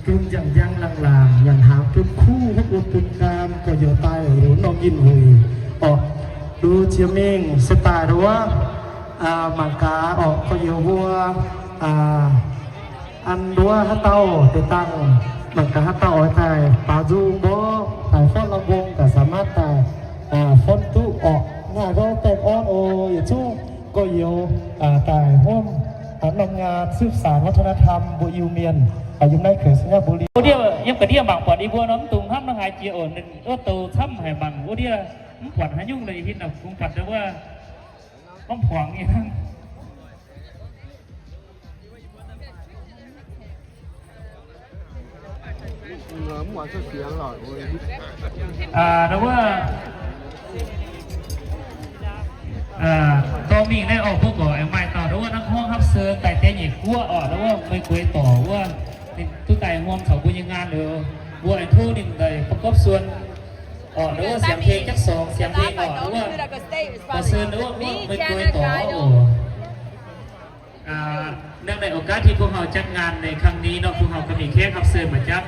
ກຶ່ງຢ່າງຍັງລັງລາງ ຍັນຫາງປຸ້ນຄູ່ ຮົກອຸດປຸ້ນກາມ ກໍຢ່າຕາຍຫູນອກຍິນຫຸຍ ເອາະ ດູຈຽມມິງ ສະຕາຍດາເວີ ອາ ມັງກາ ເອາະ ກໍເຍາວັວ ອາ ອັນດັວຫາເຕົ້າ ເຕຕັງ ມັນກະຫາເຕົ້າໃຫ້ຕາຍ ປາຈູງບໍ່ ຕາຍຟ້ອນລຳວົງ ກະສາມາດຕາຍ ອາ ຟ້ອນຕຸອອກ ໜ້າເວົ້າແຕກອ່ອນ ໂອ ຢາຈູ ກໍຢູ່ ອາ ຕາຍຮ່ວມ ອາ ນຳງານສືບສານວັດທະນະທຳບົວອິວມຽນ ອາ ຢູ່ໃນແຂວງໄຊຍະບູລີ ໂອດຽວ ຍັງກະເດຍບາງປອນອີບົວນຳຕຸງຫ້ຳນະຫາຍເຈຍໂອນ ໂອໂຕຊ້ຳໃຫ້ບັງ ໂອດຽວ ມັນປອນຫາຍຸງເລີຍ ເຫັນດອກກຸງປັດເດີວ່າ ຄວາມຂວາງອີ່ຫັ້ນ ອ່າ ແຕ່ວ່າ ອ່າ ຕໍ່ມີໄດ້ອອກພວກກໍແອງໄມ້ຕໍ່ ແຕ່ວ່ານັກຮ້ອງຮັບເຊີນ ໄຕ່ແຕ່ເຫຍກົວອອກ ແຕ່ວ່າໄມ້ກວຍຕໍ່ ວ່າ ຕຸໄຕຮ່ວມເຂົາບຸຍງານ ຫຼື ບົວໄອໂທນີ້ໄດ້ປະກອບສ່ວນ ອອກ ແຕ່ວ່າສຽງເພງຈັກສອງ ສຽງເພງອອກ ແຕ່ວ່າ ຂໍເຊີນ ແຕ່ວ່າໄມ້ກວຍຕໍ່ ອາ ເນື່ອງໃນໂອກາດທີ່ພວກເຮົາຈັດງານໃນຄັ້ງນີ້ເນາະ ພວກເຮົາກໍມີແຂກຮັບເຊີນມາຈາກ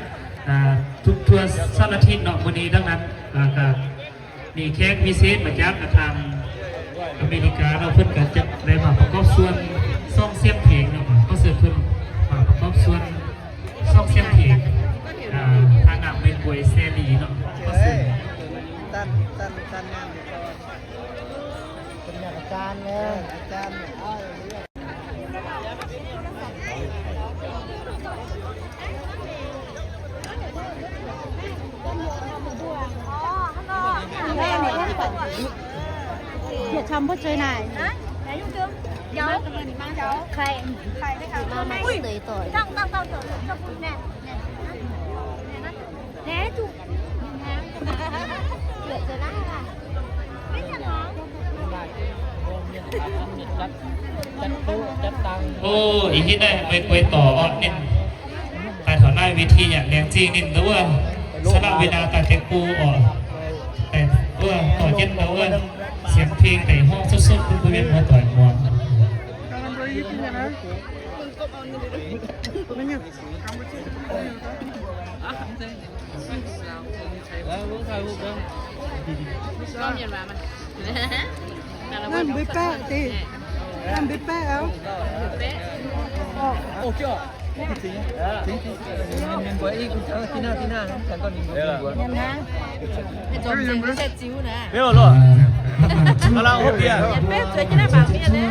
ອາ ທຸກທົ່ວສາລະທິດເນາະ ມື້ນີ້ ດັ່ງນັ້ນ ອາ ກໍມີແຂກພິເສດມາຈາກທາງອາເມລິກາເນາະ ເພິ່ນກໍຈະໄດ້ມາປະກອບສ່ວນສອງສຽງເພງເນາະ ຂໍເຊີນເພິ່ນມາປະກອບສ່ວນສອງສຽງເພງ ອາ ທາງນາງເມກວຍແຊລີເນາະ ຂໍເຊີນ ເປັນອາຈານແລ້ວ ອາຈານ ໂອ້ ອີກນິດໜ້ອຍໄປກວຍຕໍ່ເອາະເນັ້ນ ຕາຍຖອນໜ້າເວທີຫຍັງແດງຈີ້ນິດເດີ ສະຫຼະເວລາຕາແຕງໂກເອາະ ແຕ່ເອີ ຕໍ່ເຢັນເດີ ສຽງເພງໄດ້ຮ້ອງສົດໆ ຄືບໍ່ແມ່ນຫົວຕ່ອຍມ່ວນ. ເອີ ເບິ່ງຖ່າຍຮູບເບິ່ງ ກໍມີວ່າມັນ ນຳໄປແປະຕິ ນຳໄປແປະເອົາ ແປະ ອອກ ແມ່ນນະ ໃຫ້ຈອມເສັງແຊດຈິ້ວນະ ແມ່ນບໍ່ລະ ກຳລັງໂຮບເບຍ ແມ່ນແປະ ຊ່ວຍກິນນ້ຳບາງເມຍແດ່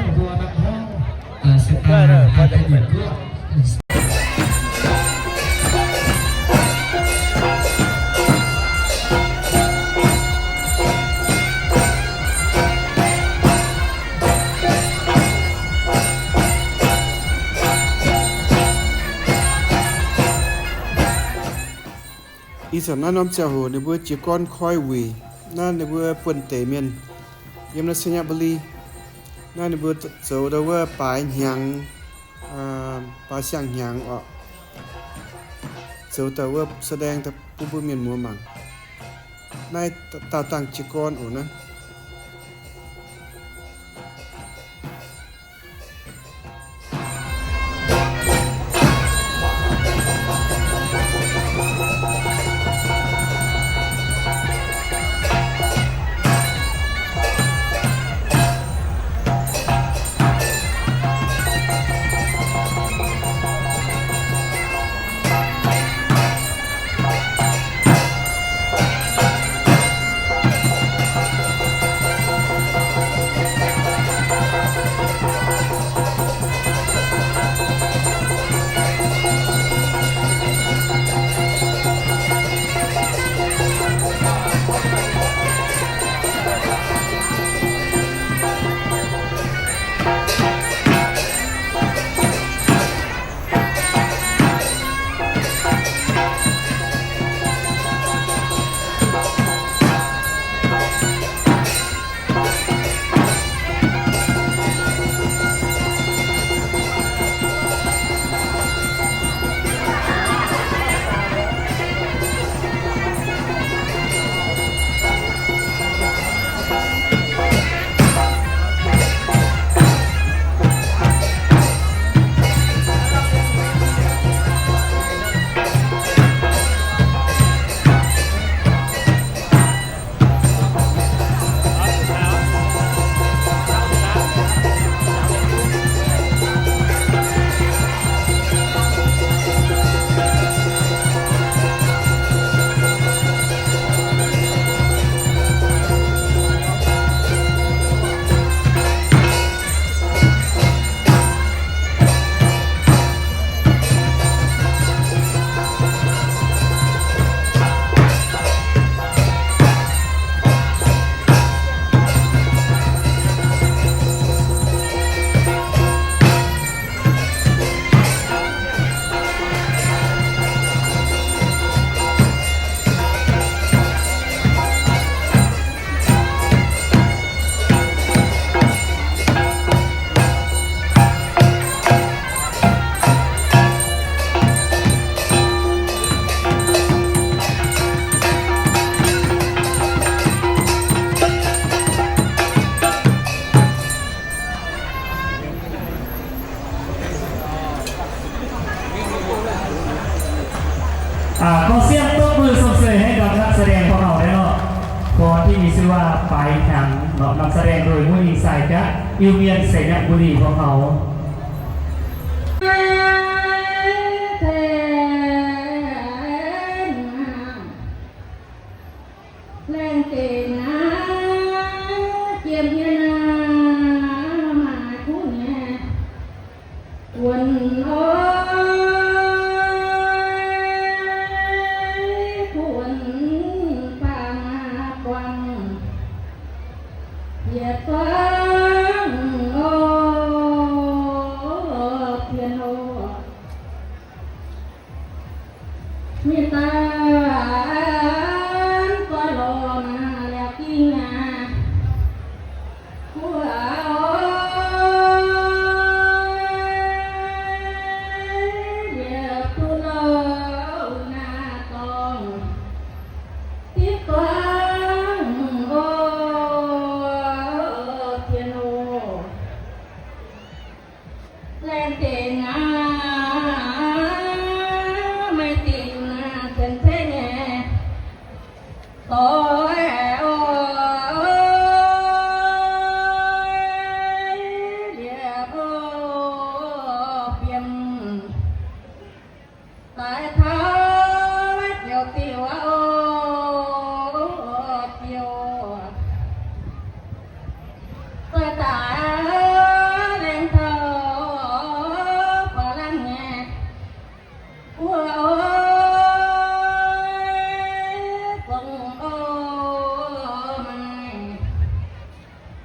ອີສານນານ້ອມຈາໂຫ ໃນເບີຈີກອນຄອຍຫວີ ນາໃນເບີເປິນເຕມຽນ ຍາມລາຊະຍະບໍລີ ນາໃນເບີໂຈດາເວີປາຍຫຍັງ ອາ ປາຊຽງຫຍັງເອາະ ໂຈດາເວີສະແດງຕະປູເບີມຽນມົວມັງ ໃນຕາຕັງຈີກອນໂອນະ. ອ່າ ຂໍສຽງຕົບມືຊົມເຊີຍໃຫ້ກັບນັກສະແດງພວກເຮົາແດ່ເນາະ ຄອນທີ່ມີຊື່ວ່າປາຍຫຍັງເນາະ ນຳສະແດງໂດຍໝູ່ຍິງຊາຍຈາກອິວມຽນ ໄຊຍະບູລີ ພວກເຮົາ. ແລງເຕນາ ກຽມເຮນາ ມາຄູແນ ຄວນ ໂອຍ ຄວນ ປາມາກວັງ ຢາກຟັງ ໂອ ພຽນໂອ ມີຕາອັນກໍລໍມາແລ້ວກິນຍາ ຜົວໂອຍ ຢາກຜູ້ລໍໜ້າຕ້ອງ ຕິດຕ້ອງ ໂອ ພຽ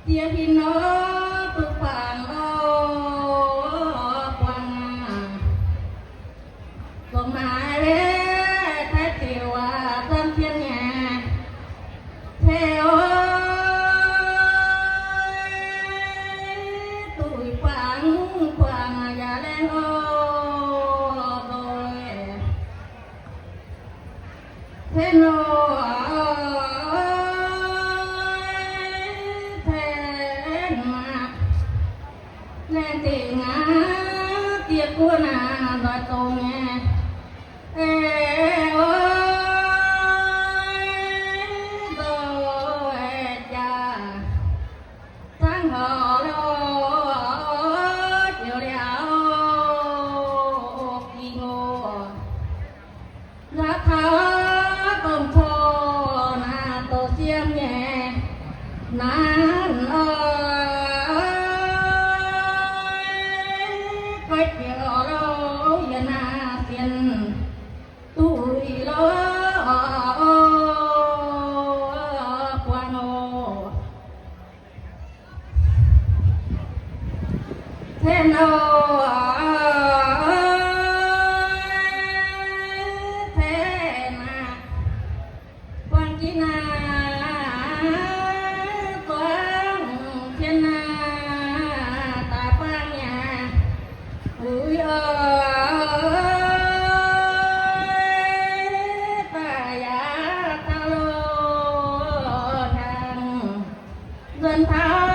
ເສຍພີ່ນ້ອງຕຸກປາງເອົາກວາງ ກໍມາເວແທ້ຕິວ່າຕາມຄຽງແຍ ແທ້ໂອຍ ຕຸ້ຍປາງກວາງ ຢ່າແລງໂອໂດຍ ແທ້ໂອຍ ແທ້ມາ ແລງຕິງາ ຕຽກກູນາ ບາໂຕແງ ເອໂອຍ ໂດຍຈາ ທັງເຮົາໂລດຢູ່ແລ້ວ ໂອກິໂງ ລາຄາຕ້ອງພໍນາໂຕສຽງແຍ ນານເອີຍ ໄປເຈາະໂລຍນາເສັ້ນ ຕຸ້ຍໂລກວາງໂອ ແທນໂອ ແທນນາ ກວາງກິນນາ ກວາງເພຍນນາ ຕາປາງຍາ ອຸຍເອີຍ ຕາຢາຕາໂລທາງ ເດີນທາງ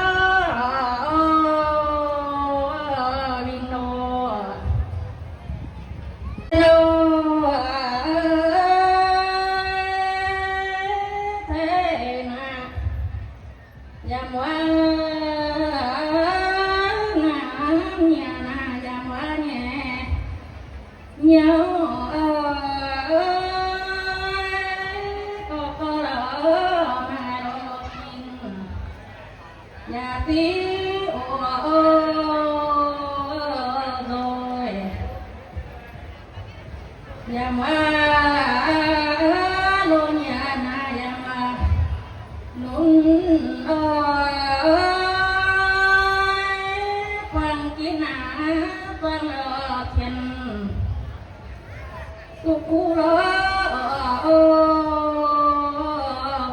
ວິນໂນ ໂນ ເທນາ ຍາມວານາ ຍານາ ຍາມວານາ ຍາວເອີຍ ກໍກໍລະມາໂລກິນ ຍາຕິໂອໂອໂດຍ ຍາມວາໂລຍານາ ຍາມວານຸນໂອຍ ຟັງກິນນາ ຟັງລອເຄັນ ກຸກູໂລ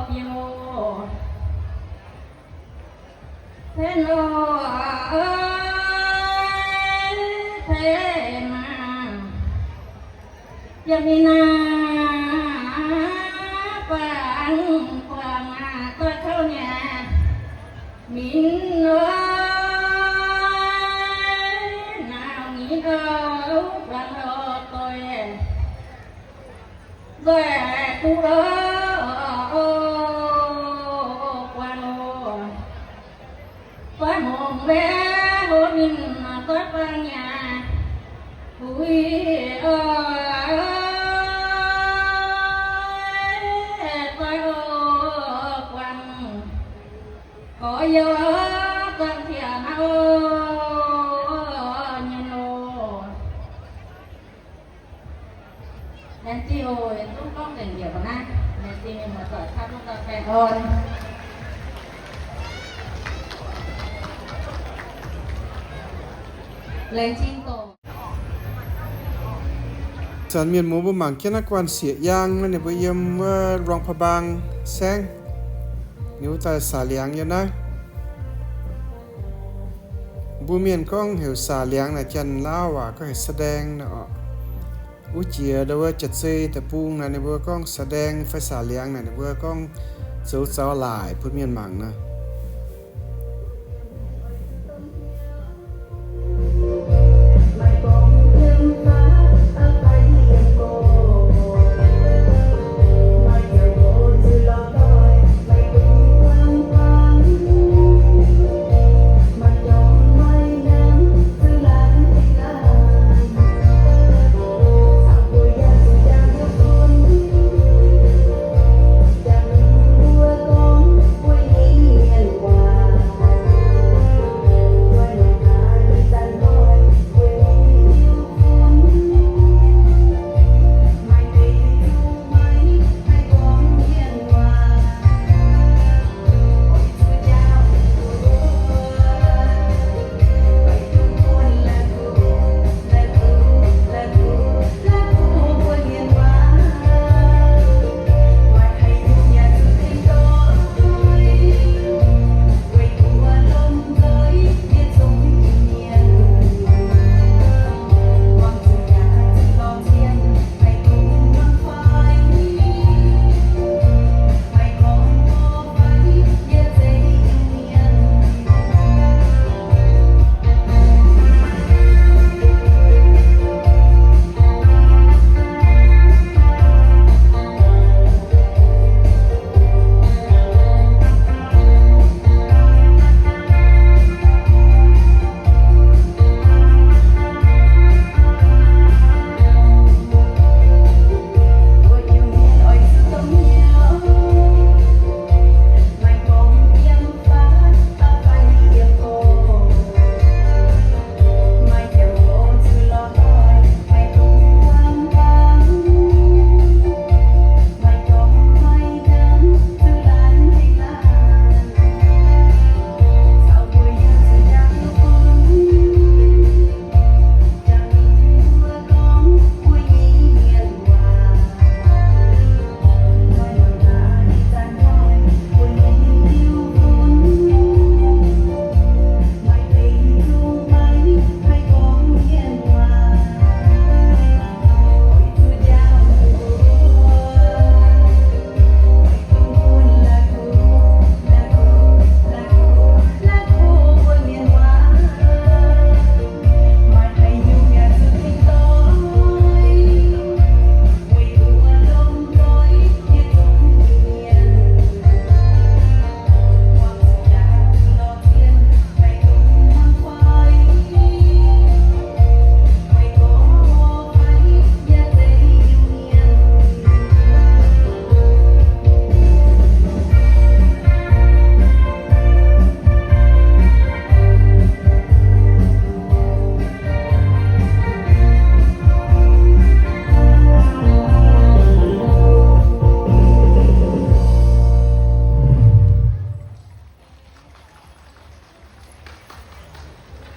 ປິໂມ ເທໂລເທມາ ຍາມີນາ ປາງກວາງມາ ຕອດເຂົ້າຍາ ມິນເອີຍ ນາວມິນເອີຍ ກວາງໂລໂຕຍ ແວກູເອີຍ ກວາງໂລ ກວາງໂຮງແວໂຮມິນ ກວາງປາງຍາ ອຸຍເອີຍ ກວາງໂລ ກວາງ ກໍຢາກຕັ້ງເທື່ອນະໂອຍໂນ ແດນຈີໂອຍ ຕ້ອງກ້ອງແດນດຽວກັນນະ ແດນຈີມີຫົວຈອດຄັບລູກກາແຟອ່ອນ ແລງຈິງໂຕ ຈານມຽນໝູບໍ່ໝັງ ຄຽນນະກວນເສຍຢ່າງ ມັນນີ້ບໍ່ຢ້ຽມເວີລອງພະບາງແຊງ ນິວໃຈສາຫຼຽງຢູ່ນະ ບໍ່ມຽນກອງເຫວສາຫຼຽງນະ ຈັນລາວວ່າກໍໃຫ້ສະແດງນະ ອຸເຈຍດະເວີຈະເຈີຍຕະປຸງນະ ໃນເວີກອງສະແດງໄຟສາຫຼຽງນະ ໃນເວີກອງໂຈເຈົ້າຫຼາຍ ພຸດມຽນໝັງນະ.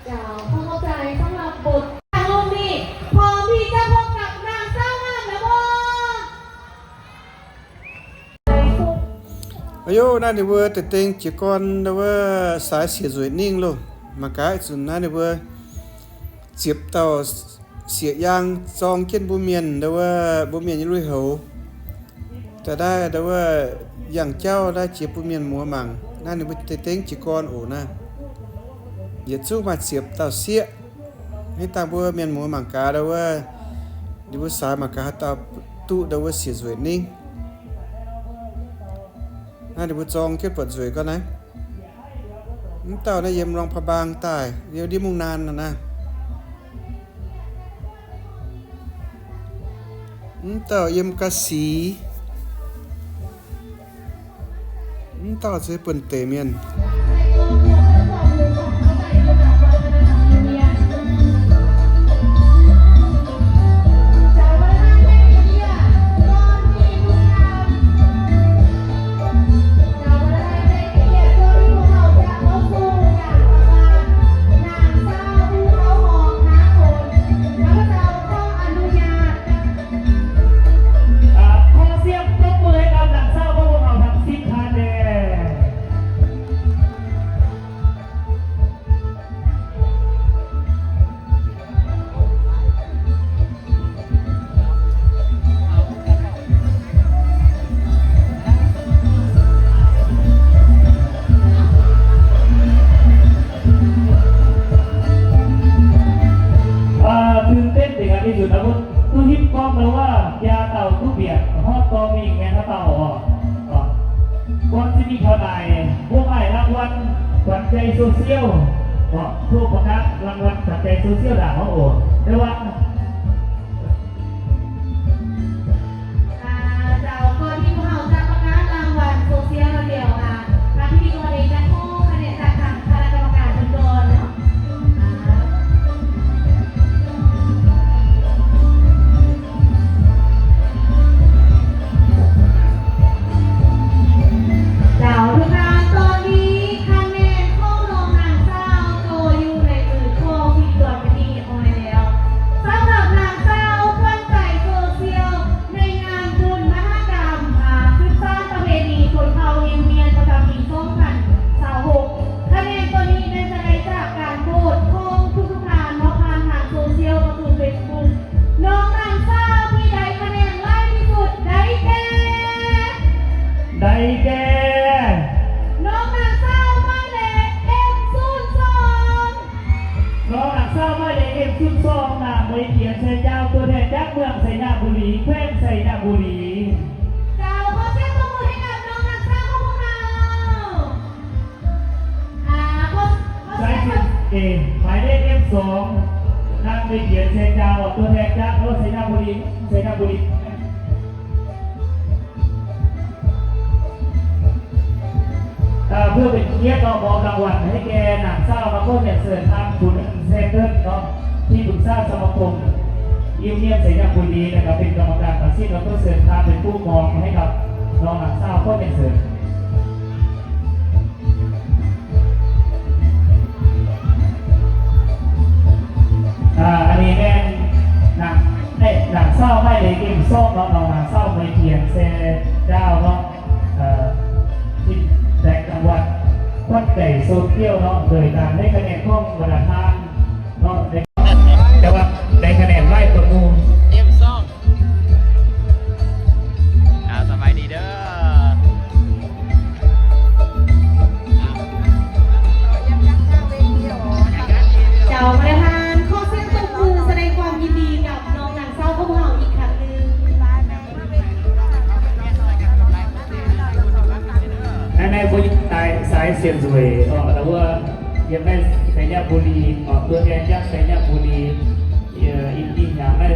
ເຈົ້າ ຂໍຂອບໃຈສຳລັບບົດ ລອງນີ້ ພ້ອມທີ່ຈະພົບກັບນາງສາວງາມແລ້ວບໍ່? ອາຍຸນານິເວີ ແຕ່ເຕັງເຈກອນ ນາເວີ ສາຍເສຍສວຍນິ້ງໂລ ມາກາຍສຸນນານິເວີ ຈຽບເຕົ້າ ເສຍຢ່າງ ຊອງເຈັນບໍ່ມຽນ ດາເວີ ບໍ່ມຽນຍາລຸຍເຫົາ ຕາໄດ້ ດາເວີ ຢ່າງເຈົ້າໄດ້ເຈັບບໍ່ມຽນມົວມັງ ນັ້ນເປັນເຕັງຈິກອນໂອນະ ຢາຊູມາສຽບເຕົ້າເສຍ ໃຫ້ຕາເວີມຽນມົວມັງກາ ດາເວີ ດາເວີສາຍມັງກາ ຕາຕຸ ດາເວີ ເສຍສວຍນິ້ງ ນັ້ນເປັນຊອງເຈັນປວດສວຍກ່ອນນະ. ເຕົ້ານະ ເຢ້ຽມລອງພະບາງໃຕ້ ດຽວດີມຸງນານນະນະ ເຕົ້າເຢ້ຽມກະສີ ເຕົ້າເຊເປິນເຕມຽນ. ອ່າ ຂໍສຽງປົບມືໃຫ້ກັບນາງສາວຂອງພວກເຮົາທັງສິບທ່ານແດ່. ອ່າ ຕື່ນເຕັ້ນເປັນອັນທີ່ສຸດນະ ເບິ່ງ ຄືຮິບກ້ອງແລ້ວວ່າ ຢ່າເຕົ້າຄືບຽດ ຮອດຕໍ່ມີແມ່ນຖ້າເຕົ້າອອກ ກ່ອນຊິມີເທົ່າໃດ ພວກອ້າຍລາງວັນຂວັນໃຈໂຊຊຽວ ເນາະ ຜູ້ປະກາດລາງວັນຂວັນໃຈໂຊຊຽວດາວໂອ ແຕ່ວ່າ ອ່າ ເຈົ້າ ກ່ອນທີ່ພວກເຮົາຈະປະກາດລາງວັນໂຊຊຽວແລ້ວ ດຽວ ອ່າ ທາງພິທີກອນເອງຈະຂໍຄະແນນຈາກທາງຄະນະກຳມະການເພິ່ນກ່ອນເນາະ. ເຈົ້າ ທຸກທ່ານ ຕອນນີ້ຄະແນນຂອງນ້ອງນາງສາວກໍຢູ່ໃນມືຂອງພິທີກອນເປັນທີ່ຮຽບຮ້ອຍແລ້ວ. ສຳລັບນາງສາວຂວັນໃຈໂຊຊຽວ ໃນງານບຸນມະຫະກຳ ອາ ສືບສານປະເພນີຊົນເຜົ່າອິນດຽນ ປະຈຳປີສອງພັນຊາວຫົກ ຄະແນນຕົວນີ້ແມ່ນຈະໄດ້ຈາກການໂຫວດຂອງທຸກໆທ່ານເນາະ ຜ່ານທາງໂຊຊຽວ ກໍຄືເຟສບຸກ. ນ້ອງນາງສາວທີ່ໄດ້ຄະແນນຫຼາຍທີ່ສຸດໄດ້ແກ່ ໄດ້ແກ່ ນ້ອງນາງສາວໝາຍເລກ ເອັມ ສູນສອງ. ນ້ອງນາງສາວໝາຍເລກ ເອັມ ສູນສອງ ນາງໄວທຽນ ໄຊຍາວ ຕົວແທນຈາກເມືອງໄຊຍະບູລີ ແຂວງໄຊຍະບູລີ. ເຈົ້າ ຂໍສຽງຕົບມືໃຫ້ກັບນ້ອງນາງສາວຂອງພວກເຮົາ. ອ່າ ຂໍ ຂໍສຽງ ສາຍເສຍ ເອ ໝາຍເລກ ເອັມ ສອງ ນາງໄວທຽນ ໄຊຍາວ ຕົວແທນຈາກເມືອງໄຊຍະບູລີ ໄຊຍະບູລີ. ເພື່ອເປັນກຽດເນາະ ມອບລາງວັນໃຫ້ແກ່ນາງສາວ ມາຂໍຮຽນເຊີນທ່ານ ຄຸນ ແຊນເດີນ ເນາະ ທີ່ປຶກສາສະມາຄົມອິນດຽນໄຊຍະບູລີ ແລະ ກໍເປັນກຳມະການຕັດສິນ ມາຂໍເຊີນທ່ານເປັນຜູ້ມອບໃຫ້ກັບນ້ອງນາງສາວ ຂໍຮຽນເຊີນ. ອ່າ ອັນນີ້ແມ່ນນາງ ເອີ ນາງສາວໝາຍເລກ ເອັມ ສອງ ເນາະ ນ້ອງນາງສາວ ໄມທຽນ ແຊດາວ ເນາະ ເອີ ທີ່ໄດ້ລາງວັນຂວັນໃຈໂຊຊຽວ ເນາະ ໂດຍການໄດ້ຄະແນນຂອງບັນດາທ່ານ ເນາະ ໄດ້ ແຕ່ວ່າໄດ້ຄະແນນຫຼາຍກວ່າໝູ່ ເອັມ ສອງ. ອ່າ ສະບາຍດີເດີ ເຈົ້າ ປະທານ ຂໍສຽງຕົບມືສະແດງຄວາມຍິນດີກັບນ້ອງນາງສາວຂອງເຮົາອີກຄັ້ງໜຶ່ງ. ໃນ ໃນ ສາຍ ສາຍເສຍນສວຍ ອອກ ແລ້ວວ່າ ຍັງໄດ້ໄຊຍະບູລີ ອອກ ຕົວແທນຈາກໄຊຍະບູລີ ເອີ ອີກ ອີກຢ່າງໄດ້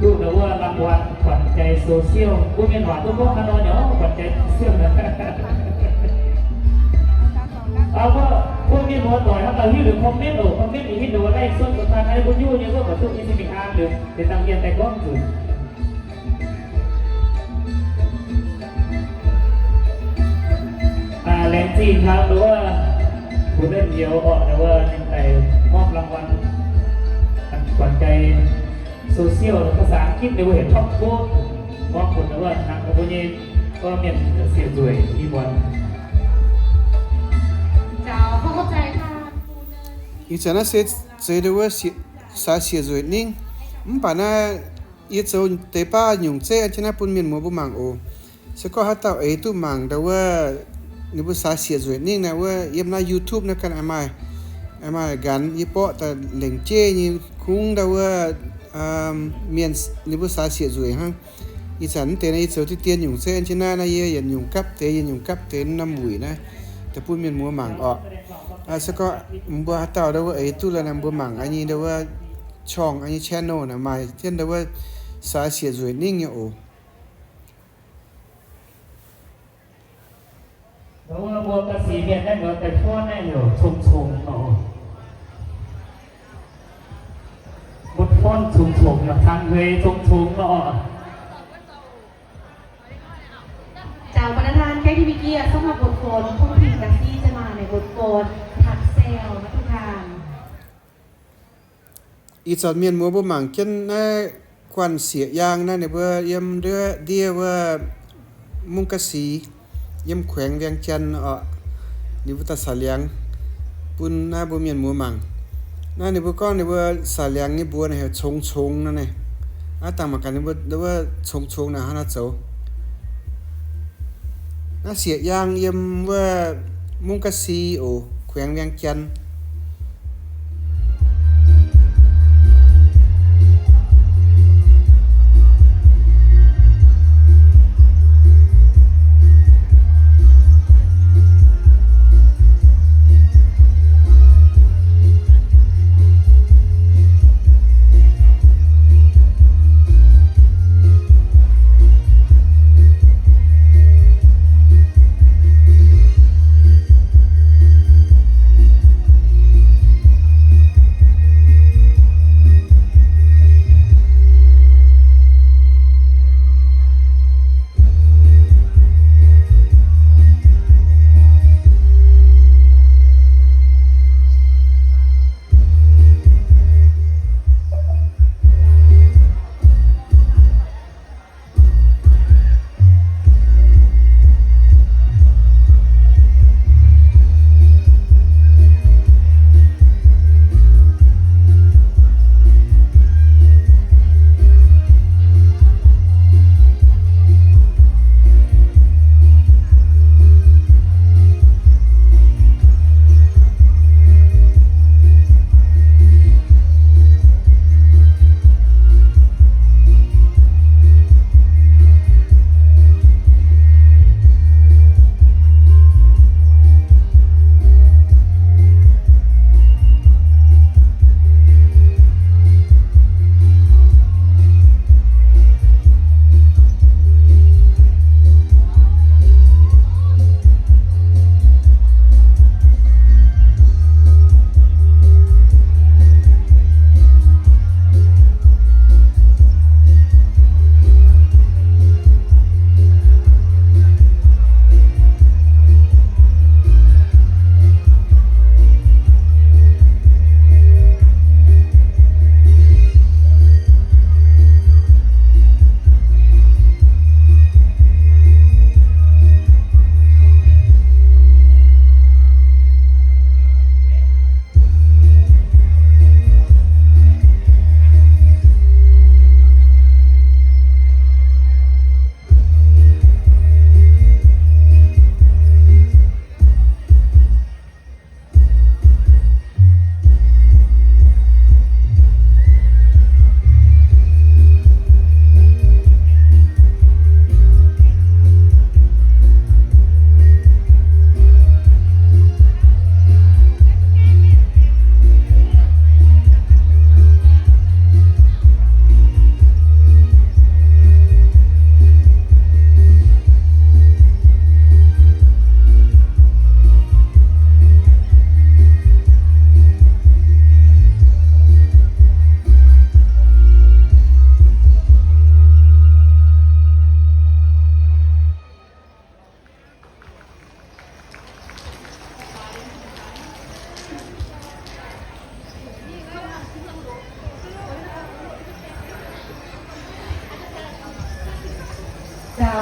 ຮູ້ແລ້ວວ່າລາງວັນຂວັນໃຈໂຊຊຽວ ບໍ່ແມ່ນວ່າຕົວພວກຂ້ານ້ອຍເນາະ ຂວັນໃຈໂຊຊຽວນະ ເອົາ ພວກ ພວກນີ້ບໍ່ຕໍ່ ຖ້າເຮົາຢູ່ໃນຄອມເມັນ ໂອ ຄອມເມັນນີ້ເຫັນວ່າໄລຟ໌ສົດ ທ່ານໄອ້ບຸນຢູ່ນີ້ ກໍບໍ່ຖືກ ຊິໄປອ່ານເດີ ໄປຕັ້ງວຽກໃສ່ກ້ອງຄື ອ່າ ແລງຈີນທາງ ຫຼືວ່າ ຜູ້ເດີນດຽວອອກ ຫຼືວ່າ ຍັງໄປ ມອບລາງວັນອັນຂວັນໃຈໂຊຊຽວ ພາສາອັງກິດເລີຍບໍ່ເຫັນ Top Vote ຂອງຄົນ ຫຼືວ່ານັກການຜູ້ຍິງ ກໍແມ່ນເສຍຈວຍ ທີ່ບ່ອນ. ເຈົ້າ ຂໍຂອບໃຈທ່ານຜູ້ເດີນ ອີສານເສຍ ເສຍ ຫຼືວ່າເສຍ ສາຍເສຍຈວຍນິງ ອຳປານາ Ieco te paa nhung tse an chena pun mien mua bu mang o. Seko hatau e tu mang da wa ni bu sa sia zue ning na wa yem na YouTube na kan amai. Amai gan ye po ta leng che ni kung da wa, um, mien ni bu sa sia zue hang. Isan te na Ieco ti tien nhung tse an chena na ye yan nhung kap te yan nhung kap te nam wui na. Ta pun mien mua mang o. A seko mbu hatau da wa e tu la nam bu mang ani da wa ຊ່ອງ ອັນນີ້ channel ນະ ໝາຍເຖິງໄດ້ວ່າສາຍເສຍຈວຍນິງຢູ່ໂອ ແຕ່ວ່າບົວກະສີວຽດໄດ້ເໝືອນແຕ່ພວກນັ້ນຢູ່ ຊົງໆ ເນາະ ບົດຟ້ອນຊົງໆ ນະ ທັງເວຊົງໆ ເນາະ. ເຈົ້າ ບັນດາທ່ານແຂກທີ່ມີກຽດ ສຳລັບບົດຟ້ອນຂອງທີມກະສີຈະມາໃນບົດຟ້ອນທັກແຊວນະທຸກທ່ານ. ອີສານມຽນມົວບໍ່ໝັ້ງເຈັນນະ ກວນເສຍຢ່າງນະ ໃນເບີ ຢ້ຽມເດີ ເດຍເວີ ມຸງກະສີ ຢ້ຽມແຂວງວຽງຈັນ ເອາະ ນິວຕາສາຫຼຽງ ປຸນນະ ບໍ່ມຽນມົວໝັ້ງນະ ໃນເບີ ກອງ ໃນເບີ ສາຫຼຽງ ໃນບົວ ໃນ ຊົງໆ ນະ ໃນ ອາ ຕາມມາກັນ ໃນເບີ ໃນເບີ ຊົງໆ ນະ ຫານະໂຈ ນະ ເສຍຢ່າງ ຢ້ຽມເວີ ມຸງກະສີ ໂອ ແຂວງວຽງຈັນ.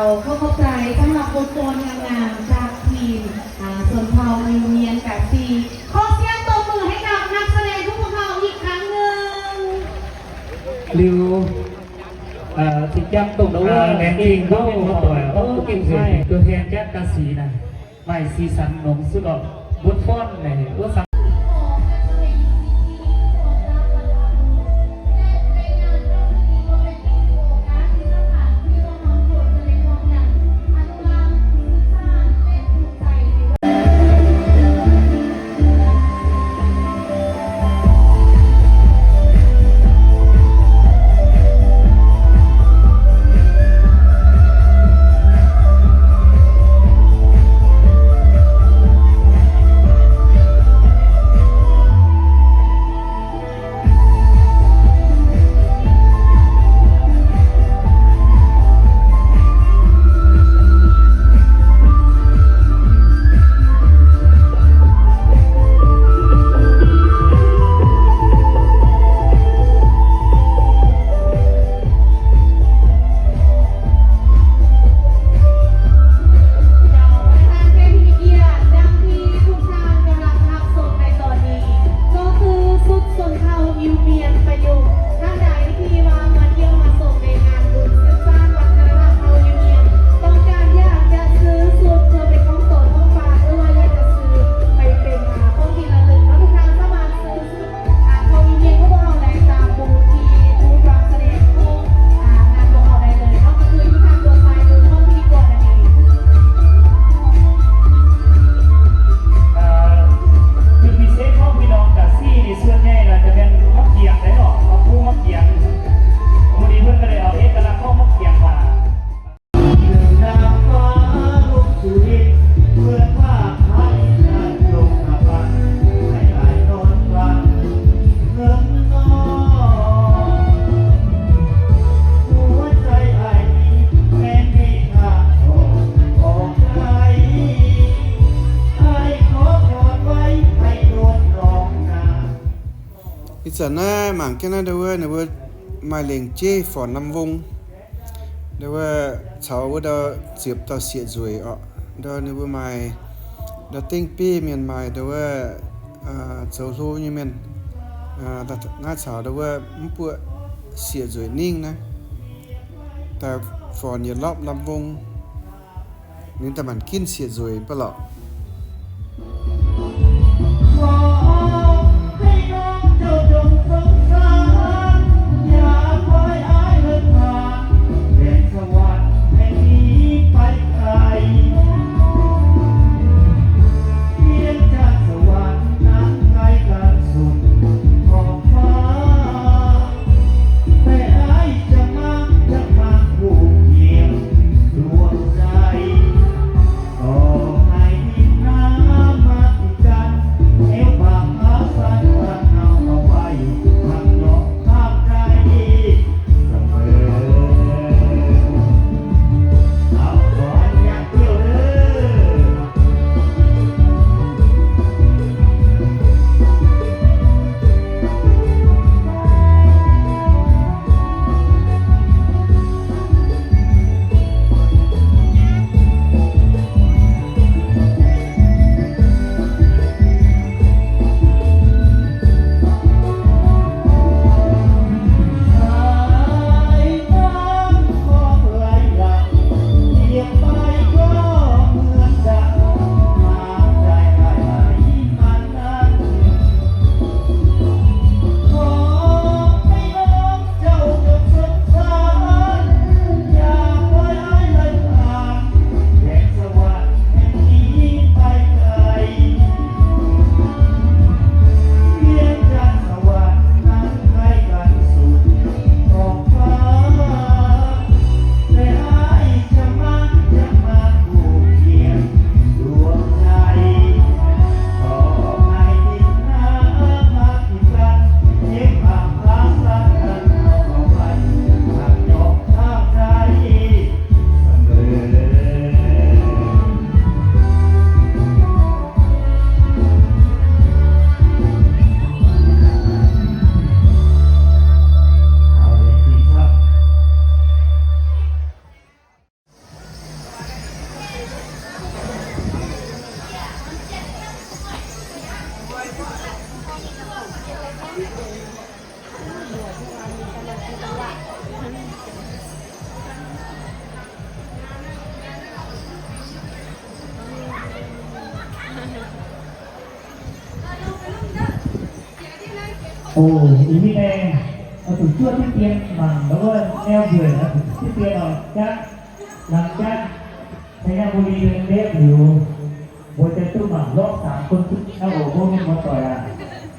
ຂໍຂອບໃຈສຳລັບບົດຟ້ອນງາມໆຈາກທີມ ອາ ຊົນເຜົ່າ Union ກາຊີ. ຂໍສຽງຕົບມືໃຫ້ກັບນັກສະແດງຂອງພວກເຮົາອີກຄັ້ງໜຶ່ງ. ຫຼື ເອີ ຊິຈັບຕົງ ເອີ ແມ່ນຈິງ ເວົ້າ ເວົ້າ ຕົວແທນຈາກກາຊີນະ. ໄມ້ສີສັນໜົງສຸດອອກ ບົດຟ້ອນໃນ ໂອ້ ສັງ ເຈົ້າ ປະທານເວທີກຽດ ດັ່ງທີ່ທຸກທ່ານກຳລັງຮັບຊົມໃນຕອນນີ້ ກໍຄືຊຸດຊົນເຜົ່າ Union ປະຍຸກ. ທ່ານໃດທີ່ວ່າມາທ່ຽວມາຊົມໃນງານບຸນສືບສານວັດທະນະທຳເຜົ່າ Union ຕ້ອງການຢາກຈະຊື້ຊຸດເພື່ອເປັນຂອງໂຕຂອງຝາກ ຫຼືວ່າຢາກຈະຊື້ໄປເປັນ ອາ ຂອງທີ່ລະລຶກເນາະ ທຸກທ່ານສາມາດຊື້ ອາ ເພາະ Union ຂອງພວກເຮົາໄດ້ຕາມບູດທີ່ ບູດວາງສະແດງຂອງ ອາ ງານຂອງເຮົາໄດ້ເລີຍເນາະ ກໍຄືຢູ່ທາງເບື້ອງຊ້າຍມືຂອງພິທີກອນນັ້ນເອງ. ເອີ ຈຸດພິເສດຂອງພີ່ນ້ອງກາຊີນີ້ ສ່ວນໃຫຍ່ແລ້ວຈະແມ່ນໝາກກຽງໄດ໋ເນາະ ເອົາພູໝາກກຽງ. ມື້ນີ້ເພິ່ນກໍໄດ້ເອົາເອກະລັກຂອງໝາກກຽງມາ. ພິຈາລະນາໝັ້ງແກ່ນະເດີເວີ ເດີເວີ ໝາຍເລງເຈ ຟອນນຳວົງ. ເດີວ່າເຊົາເວີດາ ເຈັບຕາເສຍຈວຍເອາະ ເດີເວີມາຍ ດາເຕັງເປ້ມຽນມາຍ ເດີວ່າ ອາ ເຈົ້າໂລຍແມ່ນ ອາ ໜ້າເຊົາ ເດີວ່າມະປົວເສຍຈວຍນິ້ງນະ ຕາຟອນຢາລອບລຳວົງ ນີ້ຕາມັນກິນເສຍຈວຍປະເລາະ. ຂໍໃຫ້ ໂອ້ ອີນີ້ແມ່ ເອົາຕົວຊົ່ວຕິດຕຽນມັນ ແລ້ວກໍແນວເບື່ອ ເອົາຕົວຕິດຕຽນອອກຈາກ ຫຼັງຈາກໄຊຍະບູລີເດີນແບບຢູ່ ບໍ່ຈະຕຸ້ມໝາກລອກສາມຄົນສຸດ ເອົາ ໂອ້ ບໍ່ແມ່ນບໍ່ຕ່ອຍລະ.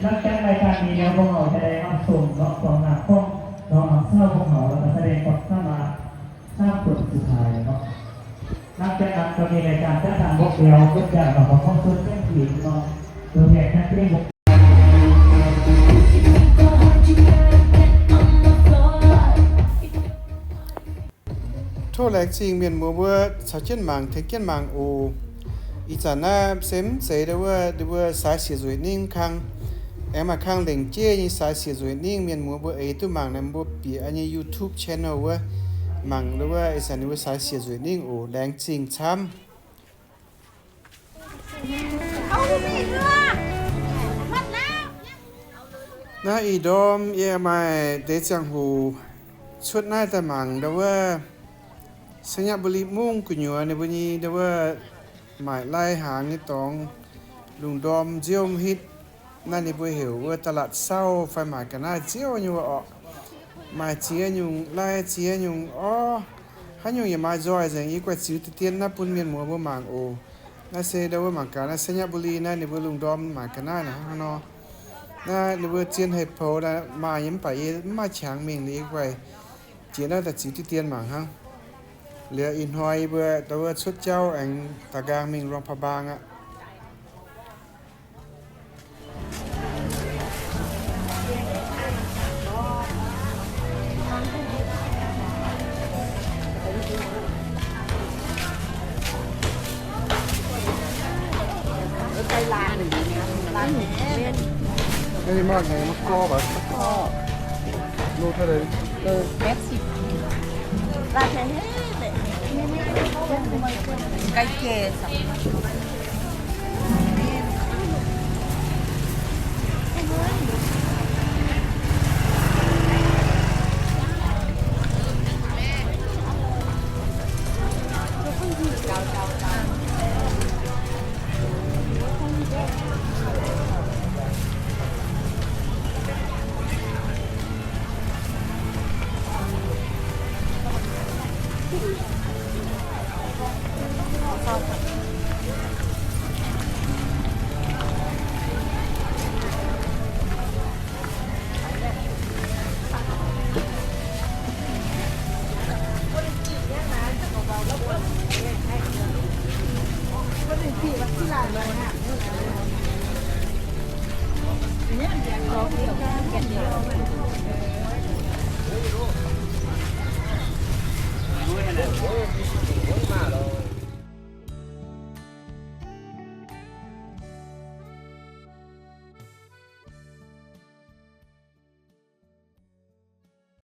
ຫຼັງຈາກລາຍການນີ້ແລ້ວ ພວກເຮົາຈະໄດ້ຮັບຊົມເນາະ ຄວາມງາມຂອງນ້ອງອາສາພວກເຮົາ ແລ້ວກໍສະແດງຄວາມສາມາດສາມຄົນສຸດທ້າຍເນາະ. ຫຼັງຈາກນັ້ນກໍມີລາຍການຈັດສະໜັນບອກແກ້ວ ເກີດຈາກເນາະ ຂອງສ່ວນແຕ່ງເພງເນາະ ຕົວແທນນັກແຕ່ງ ໂທແຫຼງຈິງ ມຽນມົວເວີ ຊາວຈຽນໝາງ ເທັງຈຽນໝາງໂອ ອີຈານນາ ເຊັມເສ ເດີເວີ ເດີເວີ ສາຍເສຍສວຍນິ້ງຄັງ ແອມມາຄັງ ເຫຼັງເຈ້ ຍີສາຍເສຍສວຍນິ້ງ ມຽນມົວເວີ ເອ ຕຸໝາງ ນຳບົວປີ ອັນຍາ YouTube Channel ເວີ ໝາງ ເດີເວີ ອີສານ ເດີເວີ ສາຍເສຍສວຍນິ້ງໂອ ແຫຼງຈິງຊ້ຳ. ນາອີດອມ ເອມາຍ ເຕຈຽງຫູ ຊຸດນາຍຕະໝັງ ດາເວີ ໄຊຍະບູລີ ມຸ້ງກຸຍວ ໃນບຸຍ ດາເວີ ໝາຍໄລຫາງ ນິຕອງ ລຸງດອມ ຈຽວມະຫິດ ນານິເວີເຫວ ເວີຕະຫຼາດເຊົ້າ ໄຟໝາຍກະໜ້າ ຈຽວຍວອອກ ມາເຈຍຍຸງ ລາຍເຈຍຍຸງ ອໍ ຫາຍຸງ ຢາມາຈອຍ ແສງອີກວ່າ ຈິວຕິຕຽນ ນາປຸນ ມຽນມົວ ເວີໝາງໂອ ນາເຊ ດາເວີໝາງກາ ນາໄຊຍະບູລີ ນານິເວີລຸງດອມ ໝາຍກະໜ້າ ນະເນາະ ນານິເວີຈຽນໄຮໂພ ນາມາຍຳປາເອ ມາຈາງເມັງ ລີກໄວ ຈຽນນາຕາຈິວຕິຕຽນ ໝາງຫັງ ເຫຼືອອີກໜ້ອຍ ເວີ ດາເວີຊຸດເຈົ້າ ແອງຕາກາງເມັງ ລວງພະບາງອະ. ໃສ່ລານ ລານແໜ ອັນນີ້ໝາກຫຍັງ? ໝາກກອກຫວາ? ໝາກກອກ ໂລເທົ່າໃດ? ເອີ ແປດສິບ ລານແໜ ແບບນີ້ ໄກ່ແກ່ສຳ